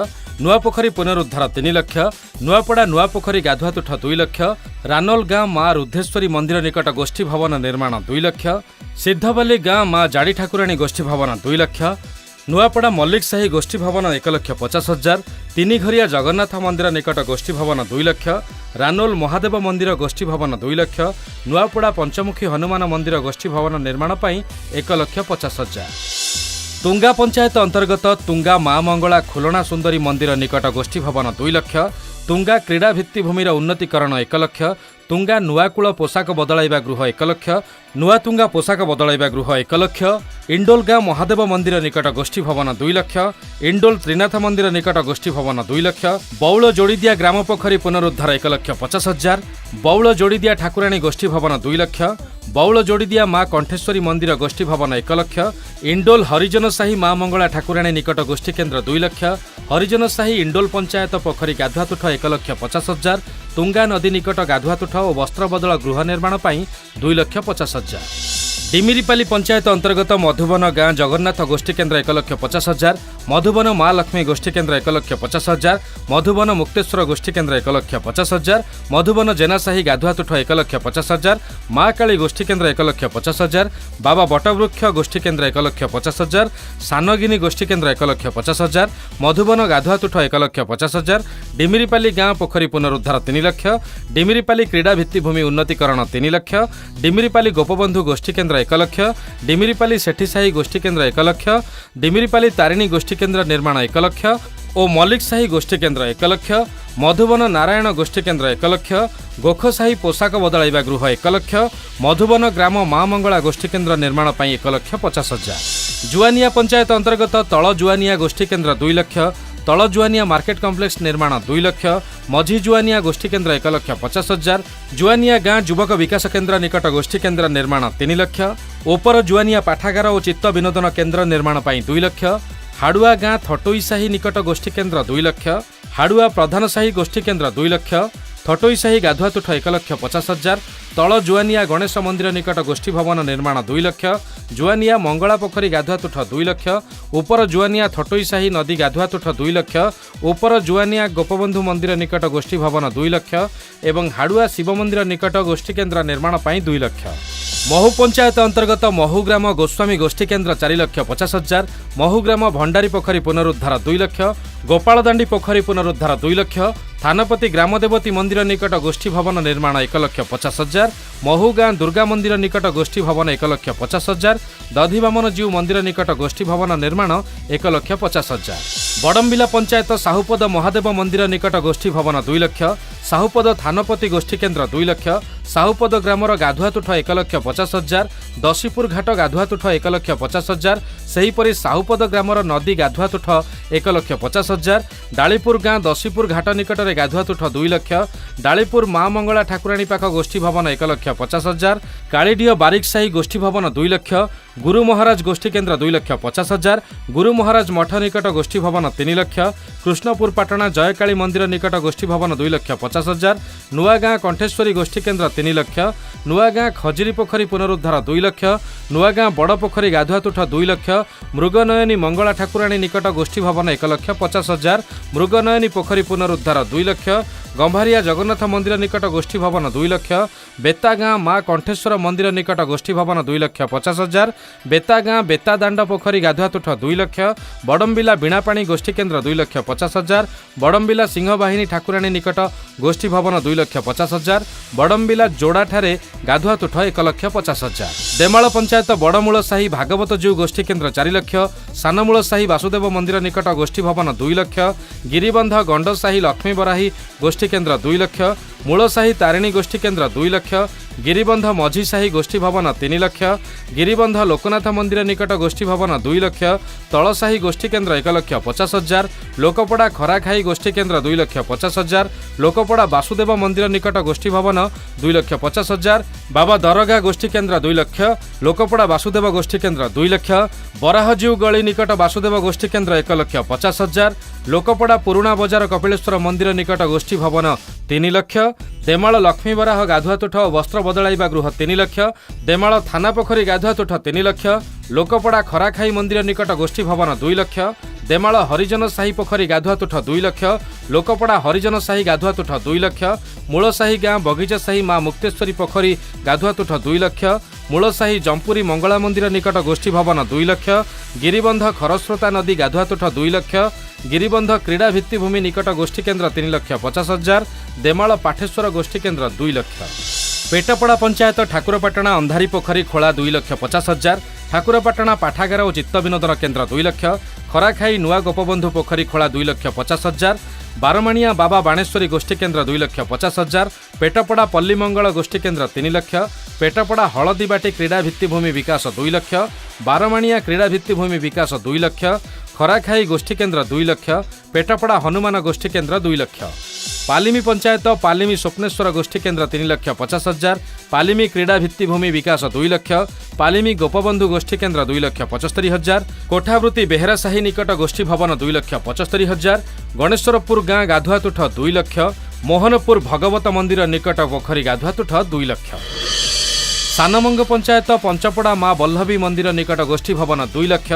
ନୂଆପୋଖରୀ ପୁନରୁଦ୍ଧାର 3 ଲକ୍ଷ, ନୂଆପଡ଼ା ନୂଆପୋଖରୀ ଗାଧୁଆତୁଠ 2 ଲକ୍ଷ, ରାନୋଲ ଗାଁ ମା ରୁଦ୍ଧେଶ୍ୱରୀ ମନ୍ଦିର ନିକଟ ଗୋଷ୍ଠୀ ଭବନ ନିର୍ମାଣ 2 ଲକ୍ଷ, ସିଦ୍ଧବାଲି ଗାଁ ମା ଜାଡ଼ି ଠାକୁରାଣୀ ଗୋଷ୍ଠୀ ଭବନ 2 ଲକ୍ଷ, ନୂଆପଡ଼ା ମଲ୍ଲିକ ସାହି ଗୋଷ୍ଠୀ ଭବନ 1 ଲକ୍ଷ 50 ହଜାର, ତିନିଘରିଆ ଜଗନ୍ନାଥ ମନ୍ଦିର ନିକଟ ଗୋଷ୍ଠୀ ଭବନ 2 ଲକ୍ଷ, ରାନୋଲ ମହାଦେବ ମନ୍ଦିର ଗୋଷ୍ଠୀ ଭବନ 2 ଲକ୍ଷ, ନୂଆପଡ଼ା ପଞ୍ଚମୁଖୀ ହନୁମାନ ମନ୍ଦିର ଗୋଷ୍ଠୀ ଭବନ ନିର୍ମାଣ ପାଇଁ 1 ଲକ୍ଷ 50 ହଜାର। ତୁଙ୍ଗା ପଞ୍ଚାୟତ ଅନ୍ତର୍ଗତ ତୁଙ୍ଗା ମା ମଙ୍ଗଳା ଖୁଲଣା ସୁନ୍ଦରୀ ମନ୍ଦିର ନିକଟ ଗୋଷ୍ଠୀ ଭବନ 2 ଲକ୍ଷ, ତୁଙ୍ଗା କ୍ରୀଡ଼ା ଭିତ୍ତିଭୂମିର ଉନ୍ନତିକରଣ 1 ଲକ୍ଷ, ତୁଙ୍ଗା ନୂଆକୂଳ ପୋଷାକ ବଦଳାଇବା ଗୃହ 1 ଲକ୍ଷ, ନୂଆତୁଙ୍ଗା ପୋଷାକ ବଦଳାଇବା ଗୃହ 1 ଲକ୍ଷ, ଇଣ୍ଡୋଲ ଗାଁ ମହାଦେବ ମନ୍ଦିର ନିକଟ ଗୋଷ୍ଠୀ ଭବନ 2 ଲକ୍ଷ, ଇଣ୍ଡୋଲ ତ୍ରିନାଥ ମନ୍ଦିର ନିକଟ ଗୋଷ୍ଠୀ ଭବନ 2 ଲକ୍ଷ, ବଉଳ ଯୋଡ଼ିଦିଆ ଗ୍ରାମ ପୋଖରୀ ପୁନରୁଦ୍ଧାର 1 ଲକ୍ଷ 50 ହଜାର, ବଉଳ ଯୋଡ଼ିଦିଆ ଠାକୁରାଣୀ ଗୋଷ୍ଠୀ ଭବନ 2 ଲକ୍ଷ, ବଉଳ ଯୋଡ଼ିଦିଆ ମା କଣ୍ଠେଶ୍ୱରୀ ମନ୍ଦିର ଗୋଷ୍ଠୀ ଭବନ 1 ଲକ୍ଷ, ଇଣ୍ଡୋଲ ହରିଜନ ସାହି ମା ମଙ୍ଗଳା ଠାକୁରାଣୀ ନିକଟ ଗୋଷ୍ଠୀ କେନ୍ଦ୍ର 2 ଲକ୍ଷ, ହରିଜନ ସାହି ଇଣ୍ଡୋଲ ପଞ୍ଚାୟତ ପୋଖରୀ ଗାଧୁଆତୁଠ 1 ଲକ୍ଷ 50 ହଜାର, ତୁଙ୍ଗା ନଦୀ ନିକଟ ଗାଧୁଆତୁଠ ଓ ବସ୍ତ୍ରବଦଳ ଗୃହ ନିର୍ମାଣ ପାଇଁ 2 ଲକ୍ଷ 50 ହଜାର। ଡିମିରିପାଲି ପଞ୍ଚାୟତ ଅନ୍ତର୍ଗତ ମଧୁବନ ଗାଁ ଜଗନ୍ନାଥ ଗୋଷ୍ଠୀ କେନ୍ଦ୍ର 1 ଲକ୍ଷ 50 ହଜାର, ମଧୁବନ ମା ଲକ୍ଷ୍ମୀ ଗୋଷ୍ଠୀ କେନ୍ଦ୍ର 1 ଲକ୍ଷ 50 ହଜାର, ମଧୁବନ ମୁକ୍ତେଶ୍ୱର ଗୋଷ୍ଠୀ କେନ୍ଦ୍ର 1 ଲକ୍ଷ 50 ହଜାର, ମଧୁବନ ଜେନାସାହି ଗାଧୁଆତୁଠ 1 ଲକ୍ଷ 50 ହଜାର, ମା କାଳୀ ଗୋଷ୍ଠୀ କେନ୍ଦ୍ର 1 ଲକ୍ଷ 50 ହଜାର, ବାବା ବଟବୃକ୍ଷ ଗୋଷ୍ଠୀ କେନ୍ଦ୍ର 1 ଲକ୍ଷ 50 ହଜାର, ସାନଗିନି ଗୋଷ୍ଠୀ କେନ୍ଦ୍ର 1 ଲକ୍ଷ 50 ହଜାର, ମଧୁବନ ଗାଧୁଆତୁଠ 1 ଲକ୍ଷ 50 ହଜାର, ଡିମିରିପାଲି ଗାଁ ପୋଖରୀ ପୁନରୁଦ୍ଧାର 3 ଲକ୍ଷ, ଡିମିରିପାଲି କ୍ରୀଡ଼ା ଭିତ୍ତିଭୂମି ଉନ୍ନତିକରଣ 3 ଲକ୍ଷ, ଡିମିରିପାଲି ଗୋପବନ୍ଧୁ ଗୋଷ୍ଠୀ କେନ୍ଦ୍ର 1 ଲକ୍ଷ, ଡିମିରିପାଲି ସେଠିସାହି ଗୋଷ୍ଠୀ କେନ୍ଦ୍ର 1 ଲକ୍ଷ, ଡିମିରିପାଲି ତାରିଣୀ ଗୋଷ୍ଠୀ କେନ୍ଦ୍ର ନିର୍ମାଣ 1 ଲକ୍ଷ ଓ ମଲ୍ଲିକ ସାହି ଗୋଷ୍ଠୀ କେନ୍ଦ୍ର 1 ଲକ୍ଷ, ମଧୁବନ ନାରାୟଣ ଗୋଷ୍ଠୀ କେନ୍ଦ୍ର 1 ଲକ୍ଷ, ଗୋଖସାହି ପୋଷାକ ବଦଳାଇବା ଗୃହ 1 ଲକ୍ଷ, ମଧୁବନ ଗ୍ରାମ ମା ମଙ୍ଗଳା ଗୋଷ୍ଠୀ କେନ୍ଦ୍ର ନିର୍ମାଣ ପାଇଁ 1 ଲକ୍ଷ 50 ହଜାର। ଜୁଆନିଆ ପଞ୍ଚାୟତ ଅନ୍ତର୍ଗତ ତଳ ଜୁଆନିଆ ଗୋଷ୍ଠୀ କେନ୍ଦ୍ର 2 ଲକ୍ଷ, ତଳ ଜୁଆନିଆ ମାର୍କେଟ କମ୍ପ୍ଲେକ୍ସ ନିର୍ମାଣ 2 ଲକ୍ଷ, ମଝି ଜୁଆନିଆ ଗୋଷ୍ଠୀ କେନ୍ଦ୍ର 1 ଲକ୍ଷ 50 ହଜାର, ଜୁଆନିଆ ଗାଁ ଯୁବକ ବିକାଶ କେନ୍ଦ୍ର ନିକଟ ଗୋଷ୍ଠୀ କେନ୍ଦ୍ର ନିର୍ମାଣ 3 ଲକ୍ଷ, ଉପର ଜୁଆନିଆ ପାଠାଗାର ଓ ଚିତ୍ତ ବିନୋଦନ କେନ୍ଦ୍ର ନିର୍ମାଣ ପାଇଁ 2 ଲକ୍ଷ, ହାଡୁଆ ଗାଁ ଥଟୋଇ ସାହି ନିକଟ ଗୋଷ୍ଠୀ କେନ୍ଦ୍ର 2 ଲକ୍ଷ, ହାଡୁଆ ପ୍ରଧାନ ସାହି ଗୋଷ୍ଠୀ କେନ୍ଦ୍ର 2 ଲକ୍ଷ, ଥଟୋଇ ସାହି ଗାଧୁଆତୁଠ 1 ଲକ୍ଷ 50 ହଜାର, ତଳ ଜୁଆନିଆ ଗଣେଶ ମନ୍ଦିର ନିକଟ ଗୋଷ୍ଠୀ ଭବନ ନିର୍ମାଣ 2 ଲକ୍ଷ, ଜୁଆନିଆ ମଙ୍ଗଳା ପୋଖରୀ ଗାଧୁଆତୁଠ 2 ଲକ୍ଷ, ଉପର ଜୁଆନିଆ ଥଟୋଇ ସାହି ନଦୀ ଗାଧୁଆତୁଠ 2 ଲକ୍ଷ, ଉପର ଜୁଆନିଆ ଗୋପବନ୍ଧୁ ମନ୍ଦିର ନିକଟ ଗୋଷ୍ଠୀ ଭବନ 2 ଲକ୍ଷ ଏବଂ ହାଡୁଆ ଶିବ ମନ୍ଦିର ନିକଟ ଗୋଷ୍ଠୀ କେନ୍ଦ୍ର ନିର୍ମାଣ ପାଇଁ 2 ଲକ୍ଷ। ମହୁ ପଞ୍ଚାୟତ ଅନ୍ତର୍ଗତ ମହୁଗ୍ରାମ ଗୋସ୍ୱାମୀ ଗୋଷ୍ଠୀ କେନ୍ଦ୍ର 4 ଲକ୍ଷ 50 ହଜାର, ମହୁଗ୍ରାମ ଭଣ୍ଡାରୀ ପୋଖରୀ ପୁନରୁଦ୍ଧାର 2 ଲକ୍ଷ, ଗୋପାଳଦାଣ୍ଡି ପୋଖରୀ ପୁନରୁଦ୍ଧାର 2 ଲକ୍ଷ, ଥାନପତି ଗ୍ରାମଦେବତୀ ମନ୍ଦିର ନିକଟ ଗୋଷ୍ଠୀ ଭବନ ନିର୍ମାଣ 1 ଲକ୍ଷ 50 ହଜାର, ମହୁଗାଁ ଦୁର୍ଗା ମନ୍ଦିର ନିକଟ ଗୋଷ୍ଠୀ ଭବନ 1 ଲକ୍ଷ 50 ହଜାର, ଦଧିବାମନ ଜୀଉ ମନ୍ଦିର ନିକଟ ଗୋଷ୍ଠୀ ଭବନ ନିର୍ମାଣ 1 ଲକ୍ଷ 50 ହଜାର। ବଡ଼ମ୍ବିଲା ପଞ୍ଚାୟତ ସାହୁପଦ ମହାଦେବ ମନ୍ଦିର ନିକଟ ଗୋଷ୍ଠୀ ଭବନ 2 ଲକ୍ଷ, ସାହୁପଦ ଥାନପତି ଗୋଷ୍ଠୀ କେନ୍ଦ୍ର 2 ଲକ୍ଷ, ସାହୁପଦ ଗ୍ରାମର ଗାଧୁଆତୁଠ 1 ଲକ୍ଷ 50 ହଜାର, ଦଶୀପୁର ଘାଟ ଗାଧୁଆତୁଠ 1 ଲକ୍ଷ 50 ହଜାର, ସେହିପରି ସାହୁପଦ ଗ୍ରାମର ନଦୀ ଗାଧୁଆତୁଠ 1 ଲକ୍ଷ 50 ହଜାର, ଡାଳିପୁର ଗାଁ ଦଶୀପୁର ଘାଟ ନିକଟରେ ଗାଧୁଆତୁଠ 2 ଲକ୍ଷ, ଡାଳିପୁର ମା ମଙ୍ଗଳା ଠାକୁରାଣୀ ପାଖ ଗୋଷ୍ଠୀ ଭବନ 1 ଲକ୍ଷ 50 ହଜାର, କାଳିଡିହ ବାରିକ ସାହି ଗୋଷ୍ଠୀ ଭବନ 2 ଲକ୍ଷ, ଗୁରୁ ମହାରାଜ ଗୋଷ୍ଠୀ କେନ୍ଦ୍ର 2 ଲକ୍ଷ 50 ହଜାର, ଗୁରୁ ମହାରାଜ ମଠ ନିକଟ ଗୋଷ୍ଠୀ ଭବନ 3 ଲକ୍ଷ, କୃଷ୍ଣପୁର ପାଟଣା ଜୟକାଳୀ ମନ୍ଦିର ନିକଟ ଗୋଷ୍ଠୀ ଭବନ 2 ଲକ୍ଷ 50 ହଜାର, ନୂଆଗାଁ କଣ୍ଠେଶ୍ୱରୀ ଗୋଷ୍ଠୀ କେନ୍ଦ୍ର 3 ଲକ୍ଷ, ନୂଆଗାଁ ଖଜୁରୀ ପୋଖରୀ ପୁନରୁଦ୍ଧାର 2 ଲକ୍ଷ, ନୂଆଗାଁ ବଡ଼ ପୋଖରୀ ଗାଧୁଆତୁଠ 2 ଲକ୍ଷ, ମୃଗନୟନୀ ମଙ୍ଗଳା ଠାକୁରାଣୀ ନିକଟ ଗୋଷ୍ଠୀ ଭବନ 1 ଲକ୍ଷ 50 ହଜାର, ମୃଗନୟନୀ ପୋଖରୀ ପୁନରୁଦ୍ଧାର 2 ଲକ୍ଷ, ଗମ୍ଭାରିଆ ଜଗନ୍ନାଥ ମନ୍ଦିର ନିକଟ ଗୋଷ୍ଠୀ ଭବନ 2 ଲକ୍ଷ, ବେତାଗାଁ ମା କଣ୍ଠେଶ୍ୱର ମନ୍ଦିର ନିକଟ ଗୋଷ୍ଠୀ ଭବନ 2 ଲକ୍ଷ 50 ହଜାର, ବେତାଗାଁ ବେତାଦାଣ୍ଡ ପୋଖରୀ ଗାଧୁଆତୁଠ 2 ଲକ୍ଷ, ବଡ଼ମ୍ବିଲା ବୀଣାପାଣି ଗୋଷ୍ଠୀ କେନ୍ଦ୍ର 2 ଲକ୍ଷ 50 ହଜାର, ବଡ଼ମ୍ବିଲା ସିଂହବାହିନୀ ଠାକୁରାଣୀ ନିକଟ ଗୋଷ୍ଠୀ ଭବନ 2 ଲକ୍ଷ 50 ହଜାର, ବଡ଼ମ୍ବିଲା ଯୋଡ଼ାଠାରେ ଗାଧୁଆତୁଠ 1 ଲକ୍ଷ 50 ହଜାର। ଦେମାଳ ପଞ୍ଚାୟତ ବଡ଼ମୂଳ ସାହି ଭାଗବତ ଜୀଉ ଗୋଷ୍ଠୀ କେନ୍ଦ୍ର 4 ଲକ୍ଷ, ସାନମୂଳ ସାହି ବାସୁଦେବ ମନ୍ଦିର ନିକଟ ଗୋଷ୍ଠୀ ଭବନ 2 ଲକ୍ଷ, ଗିରିବନ୍ଧ ଗଣ୍ଡସାହି ଲକ୍ଷ୍ମୀବରାହୀ ଗୋଷ୍ଠୀ କେନ୍ଦ୍ର 2 ଲକ୍ଷ, ମୂଳସାହି ତାରିଣୀ ଗୋଷ୍ଠୀ କେନ୍ଦ୍ର 2 ଲକ୍ଷ, ଗିରିବନ୍ଧ ମଝିସାହି ଗୋଷ୍ଠୀ ଭବନ 3 ଲକ୍ଷ, ଗିରିବନ୍ଧ ଲୋକନାଥ ମନ୍ଦିର ନିକଟ ଗୋଷ୍ଠୀ ଭବନ 2 ଲକ୍ଷ, ତଳସାହି ଗୋଷ୍ଠୀ କେନ୍ଦ୍ର 1 ଲକ୍ଷ 50 ହଜାର, ଲୋକପଡ଼ା ଖରାଖାଇ ଗୋଷ୍ଠୀ କେନ୍ଦ୍ର 2 ଲକ୍ଷ 50 ହଜାର, ଲୋକପଡ଼ା ବାସୁଦେବ ମନ୍ଦିର ନିକଟ ଗୋଷ୍ଠୀ ଭବନ 2 ଲକ୍ଷ 50 ହଜାର, ବାବା ଦରଗା ଗୋଷ୍ଠୀ କେନ୍ଦ୍ର 2 ଲକ୍ଷ, ଲୋକପଡ଼ା ବାସୁଦେବ ଗୋଷ୍ଠୀ କେନ୍ଦ୍ର 2 ଲକ୍ଷ, ବରାହଜୀଉ ଗଳି ନିକଟ ବାସୁଦେବ ଗୋଷ୍ଠୀ କେନ୍ଦ୍ର 1 ଲକ୍ଷ 50 ହଜାର, ଲୋକପଡ଼ା ପୁରୁଣା ବଜାର କପିଳେଶ୍ୱର ମନ୍ଦିର ନିକଟ ଗୋଷ୍ଠୀ ଭବନ 3 ଲକ୍ଷ, ଦେମାଳ ଲକ୍ଷ୍ମୀବରାହ ଗାଧୁଆତୁଠ ଓ ବସ୍ତ୍ର ବଦଳାଇବା ଗୃହ 3 ଲକ୍ଷ, ଦେମାଳ ଥାନା ପୋଖରୀ ଗାଧୁଆତୁଠ 3 ଲକ୍ଷ, ଲୋକପଡ଼ା ଖରାଖାଇ ମନ୍ଦିର ନିକଟ ଗୋଷ୍ଠୀ ଭବନ 2 ଲକ୍ଷ, ଦେମାଳ ହରିଜନ ସାହି ପୋଖରୀ ଗାଧୁଆତୁଠ 2 ଲକ୍ଷ, ଲୋକପଡ଼ା ହରିଜନ ସାହି ଗାଧୁଆତୁଠ 2 ଲକ୍ଷ, ମୂଳସାହି ଗାଁ ବଗିଚା ସାହି ମା ମୁକ୍ତେଶ୍ୱରୀ ପୋଖରୀ ଗାଧୁଆତୁଠ 2 ଲକ୍ଷ, ମୂଳସାହି ଜମ୍ପୁରୀ ମଙ୍ଗଳା ମନ୍ଦିର ନିକଟ ଗୋଷ୍ଠୀ ଭବନ 2 ଲକ୍ଷ, ଗିରିବନ୍ଧ ଖରସ୍ରୋତା ନଦୀ ଗାଧୁଆତୁଠ 2 ଲକ୍ଷ, ଗିରିବନ୍ଧ କ୍ରୀଡ଼ା ଭିତ୍ତିଭୂମି ନିକଟ ଗୋଷ୍ଠୀ କେନ୍ଦ୍ର 3 ଲକ୍ଷ 50 ହଜାର, ଦେମାଳ ପାଠେଶ୍ୱର ଗୋଷ୍ଠୀ କେନ୍ଦ୍ର 2 ଲକ୍ଷ। ପେଟପଡ଼ା ପଞ୍ଚାୟତ ଠାକୁରପାଟଣା ଅନ୍ଧାରୀ ପୋଖରୀ ଖୋଳା 2 ଲକ୍ଷ 50 ହଜାର, ଠାକୁରପାଟଣା ପାଠାଗାର ଓ ଚିତ୍ତବିନୋଦନ କେନ୍ଦ୍ର 2 ଲକ୍ଷ, ଖରାଖାଇ ନୂଆ ଗୋପବନ୍ଧୁ ପୋଖରୀ ଖୋଳା 2 ଲକ୍ଷ 50 ହଜାର, ବାରମାଣିଆ ବାବା ବାଣେଶ୍ୱରୀ ଗୋଷ୍ଠୀ କେନ୍ଦ୍ର 2 ଲକ୍ଷ 50 ହଜାର, ପେଟପଡ଼ା ପଲ୍ଲୀମଙ୍ଗଳ ଗୋଷ୍ଠୀ କେନ୍ଦ୍ର 3 ଲକ୍ଷ, ପେଟପଡ଼ା ହଳଦୀବାଟି କ୍ରୀଡ଼ା ଭିତ୍ତିଭୂମି ବିକାଶ 2 ଲକ୍ଷ, ବାରମାଣିଆ କ୍ରୀଡ଼ା ଭିତ୍ତିଭୂମି ବିକାଶ 2 ଲକ୍ଷ, ଖରାଖାଇ ଗୋଷ୍ଠୀ କେନ୍ଦ୍ର 2 ଲକ୍ଷ, ପେଟପଡ଼ା ହନୁମାନ ଗୋଷ୍ଠୀ କେନ୍ଦ୍ର 2 ଲକ୍ଷ, ପାଲିମି ପଞ୍ଚାୟତ ପାଲିମି ସ୍ୱପ୍ନେଶ୍ୱର ଗୋଷ୍ଠୀ କେନ୍ଦ୍ର 3 ଲକ୍ଷ 50 ହଜାର, ପାଲିମି କ୍ରୀଡ଼ା ଭିତ୍ତିଭୂମି ବିକାଶ 2 ଲକ୍ଷ, ପାଲିମି ଗୋପବନ୍ଧୁ ଗୋଷ୍ଠୀ କେନ୍ଦ୍ର 2 ଲକ୍ଷ 75 ହଜାର, କୋଠାବୃତ୍ତି ବେହେରାସାହି ନିକଟ ଗୋଷ୍ଠୀ ଭବନ 2 ଲକ୍ଷ 75 ହଜାର, ଗଣେଶ୍ୱରପୁର ଗାଁ ଗାଧୁଆତୁଠ 2 ଲକ୍ଷ, ମୋହନପୁର ଭଗବତ ମନ୍ଦିର ନିକଟ ପୋଖରୀ ଗାଧୁଆତୁଠ 2 ଲକ୍ଷ, ସାନମଙ୍ଗ ପଞ୍ଚାୟତ ପଞ୍ଚପଡ଼ା ମା ବଲ୍ଲଭୀ ମନ୍ଦିର ନିକଟ ଗୋଷ୍ଠୀ ଭବନ 2 ଲକ୍ଷ,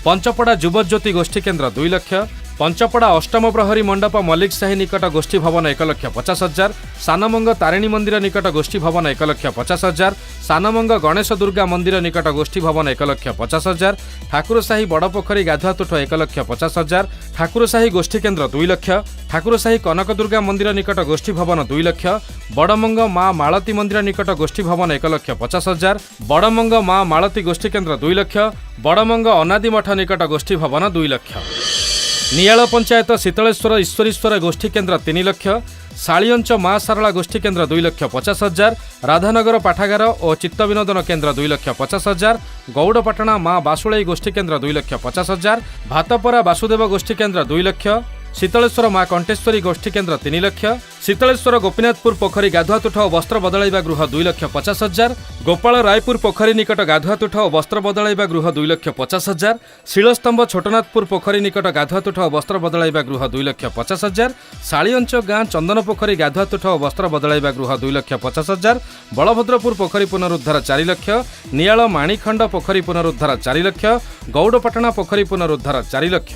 ପଞ୍ଚପଡ଼ା ଯୁବଜ୍ୟୋତି ଗୋଷ୍ଠୀ କେନ୍ଦ୍ର 2 ଲକ୍ଷ, ପଞ୍ଚପଡ଼ା ଅଷ୍ଟମ ପ୍ରହରୀ ମଣ୍ଡପ ମଲ୍ଲିକ ସାହି ନିକଟ ଗୋଷ୍ଠୀ ଭବନ 1 ଲକ୍ଷ 50 ହଜାର, ସାନମଙ୍ଗ ତାରିଣୀ ମନ୍ଦିର ନିକଟ ଗୋଷ୍ଠୀ ଭବନ 1 ଲକ୍ଷ 50 ହଜାର, ସାନମଙ୍ଗ ଗଣେଶ ଦୁର୍ଗା ମନ୍ଦିର ନିକଟ ଗୋଷ୍ଠୀ ଭବନ 1 ଲକ୍ଷ 50 ହଜାର, ଠାକୁରସାହି ବଡ଼ପୋଖରୀ ଗାଧୁଆତୁଠ 1 ଲକ୍ଷ 50 ହଜାର, ଠାକୁରସାହି ଗୋଷ୍ଠୀ କେନ୍ଦ୍ର 2 ଲକ୍ଷ, ଠାକୁରସାହି କନକ ଦୁର୍ଗା ମନ୍ଦିର ନିକଟ ଗୋଷ୍ଠୀ ଭବନ 2 ଲକ୍ଷ, ବଡ଼ମଙ୍ଗ ମା ମାଳତୀ ମନ୍ଦିର ନିକଟ ଗୋଷ୍ଠୀ ଭବନ 1 ଲକ୍ଷ 50 ହଜାର, ବଡ଼ମଙ୍ଗ ମା ମାଳତୀ ଗୋଷ୍ଠୀ କେନ୍ଦ୍ର 2 ଲକ୍ଷ, ବଡ଼ମଙ୍ଗ ଅନାଦି ମଠ ନିକଟ ଗୋଷ୍ଠୀ ଭବନ 2 ଲକ୍ଷ, ନିଆଳ ପଞ୍ଚାୟତ ଶୀତଳେଶ୍ୱର ଈଶ୍ୱରୀଶ୍ୱର ଗୋଷ୍ଠୀ କେନ୍ଦ୍ର 3 ଲକ୍ଷ, ଶାଳିଅଞ୍ଚ ମା ଶାରଳା ଗୋଷ୍ଠୀ କେନ୍ଦ୍ର 2 ଲକ୍ଷ 50 ହଜାର, ରାଧାନଗର ପାଠାଗାର ଓ ଚିତ୍ତବିନୋଦନ କେନ୍ଦ୍ର 2 ଲକ୍ଷ 50 ହଜାର, ଗୌଡ଼ପାଟଣା ମା ବାସୁଳେଇ ଗୋଷ୍ଠୀ କେନ୍ଦ୍ର 2 ଲକ୍ଷ 50 ହଜାର, ଭାତପରା ବାସୁଦେବ ଗୋଷ୍ଠୀ କେନ୍ଦ୍ର 2 ଲକ୍ଷ, ଶୀତଳେଶ୍ୱର ମା କଣ୍ଟେଶ୍ୱରୀ ଗୋଷ୍ଠୀ କେନ୍ଦ୍ର 3 ଲକ୍ଷ, ଶୀତଳେଶ୍ୱର ଗୋପୀନାଥପୁର ପୋଖରୀ ଗାଧୁଆତୁଠ ଓ ବସ୍ତ୍ର ବଦଳାଇବା ଗୃହ 2 ଲକ୍ଷ 50 ହଜାର, ଗୋପାଳ ରାୟପୁର ପୋଖରୀ ନିକଟ ଗାଧୁଆତୁଠ ଓ ବସ୍ତ୍ର ବଦଳାଇବା ଗୃହ 2 ଲକ୍ଷ 50 ହଜାର, ଶିଳସ୍ତମ୍ଭ ଛୋଟନାଥପୁର ପୋଖରୀ ନିକଟ ଗାଧୁଆତୁଠ ଓ ବସ୍ତ୍ର ବଦଳାଇବା ଗୃହ 2 ଲକ୍ଷ 50 ହଜାର, ଶାଳିଅଞ୍ଚ ଗାଁ ଚନ୍ଦନ ପୋଖରୀ ଗାଧୁଆତୁଠ ଓ ବସ୍ତ୍ର ବଦଳାଇବା ଗୃହ 2 ଲକ୍ଷ 50 ହଜାର, ବଳଭଦ୍ରପୁର ପୋଖରୀ ପୁନରୁଦ୍ଧାର 4 ଲକ୍ଷ, ନିଆଳ ମାଣିଖଣ୍ଡ ପୋଖରୀ ପୁନରୁଦ୍ଧାର 4 ଲକ୍ଷ, ଗୌଡ଼ପାଟଣା ପୋଖରୀ ପୁନରୁଦ୍ଧାର 4 ଲକ୍ଷ,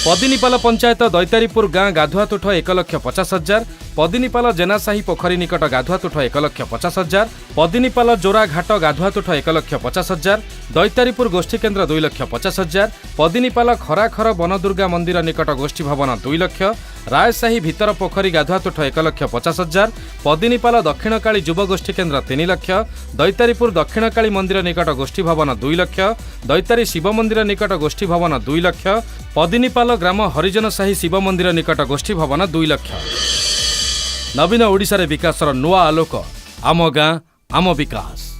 ପଦିନୀପାଲ ପଞ୍ଚାୟତ ଦୈତାରୀପୁର ଗାଁ ଗାଧୁଆତୁଠ 1 ଲକ୍ଷ 50 ହଜାର, ପଦିନୀପାଲ ଜେନାସାହି ପୋଖରୀ ନିକଟ ଗାଧୁଆତୁଠ 1 ଲକ୍ଷ 50 ହଜାର, ପଦିନୀପାଲ ଜୋରା ଘାଟ ଗାଧୁଆତୁଠ 1 ଲକ୍ଷ 50 ହଜାର, ଦୈତାରୀପୁର ଗୋଷ୍ଠୀ କେନ୍ଦ୍ର 2 ଲକ୍ଷ 50 ହଜାର, ପଦିନୀପାଲ ଖରାଖର ବନଦୁର୍ଗା ମନ୍ଦିର ନିକଟ ଗୋଷ୍ଠୀ ଭବନ 2 ଲକ୍ଷ, ରାୟସାହି ଭିତର ପୋଖରୀ ଗାଧୁଆତୁଠ 1 ଲକ୍ଷ 50 ହଜାର, ପଦିନୀପାଲ ଦକ୍ଷିଣକାଳୀ ଯୁବ ଗୋଷ୍ଠୀ କେନ୍ଦ୍ର 3 ଲକ୍ଷ, ଦୈତାରୀପୁର ଦକ୍ଷିଣକାଳୀ ମନ୍ଦିର ନିକଟ ଗୋଷ୍ଠୀ ଭବନ 2 ଲକ୍ଷ, ଦୈତାରୀ ଶିବ ମନ୍ଦିର ନିକଟ ଗୋଷ୍ଠୀ ଭବନ 2 ଲକ୍ଷ, ପଦିନୀପାଲ ଗ୍ରାମ ହରିଜନ ସାହି ଶିବ ମନ୍ଦିର ନିକଟ ଗୋଷ୍ଠୀ ଭବନ 2 ଲକ୍ଷ। ନବୀନ ଓଡ଼ିଶାରେ ବିକାଶର ନୂଆ ଆଲୋକ। ଆମ ଗାଁ, ଆମ ବିକାଶ।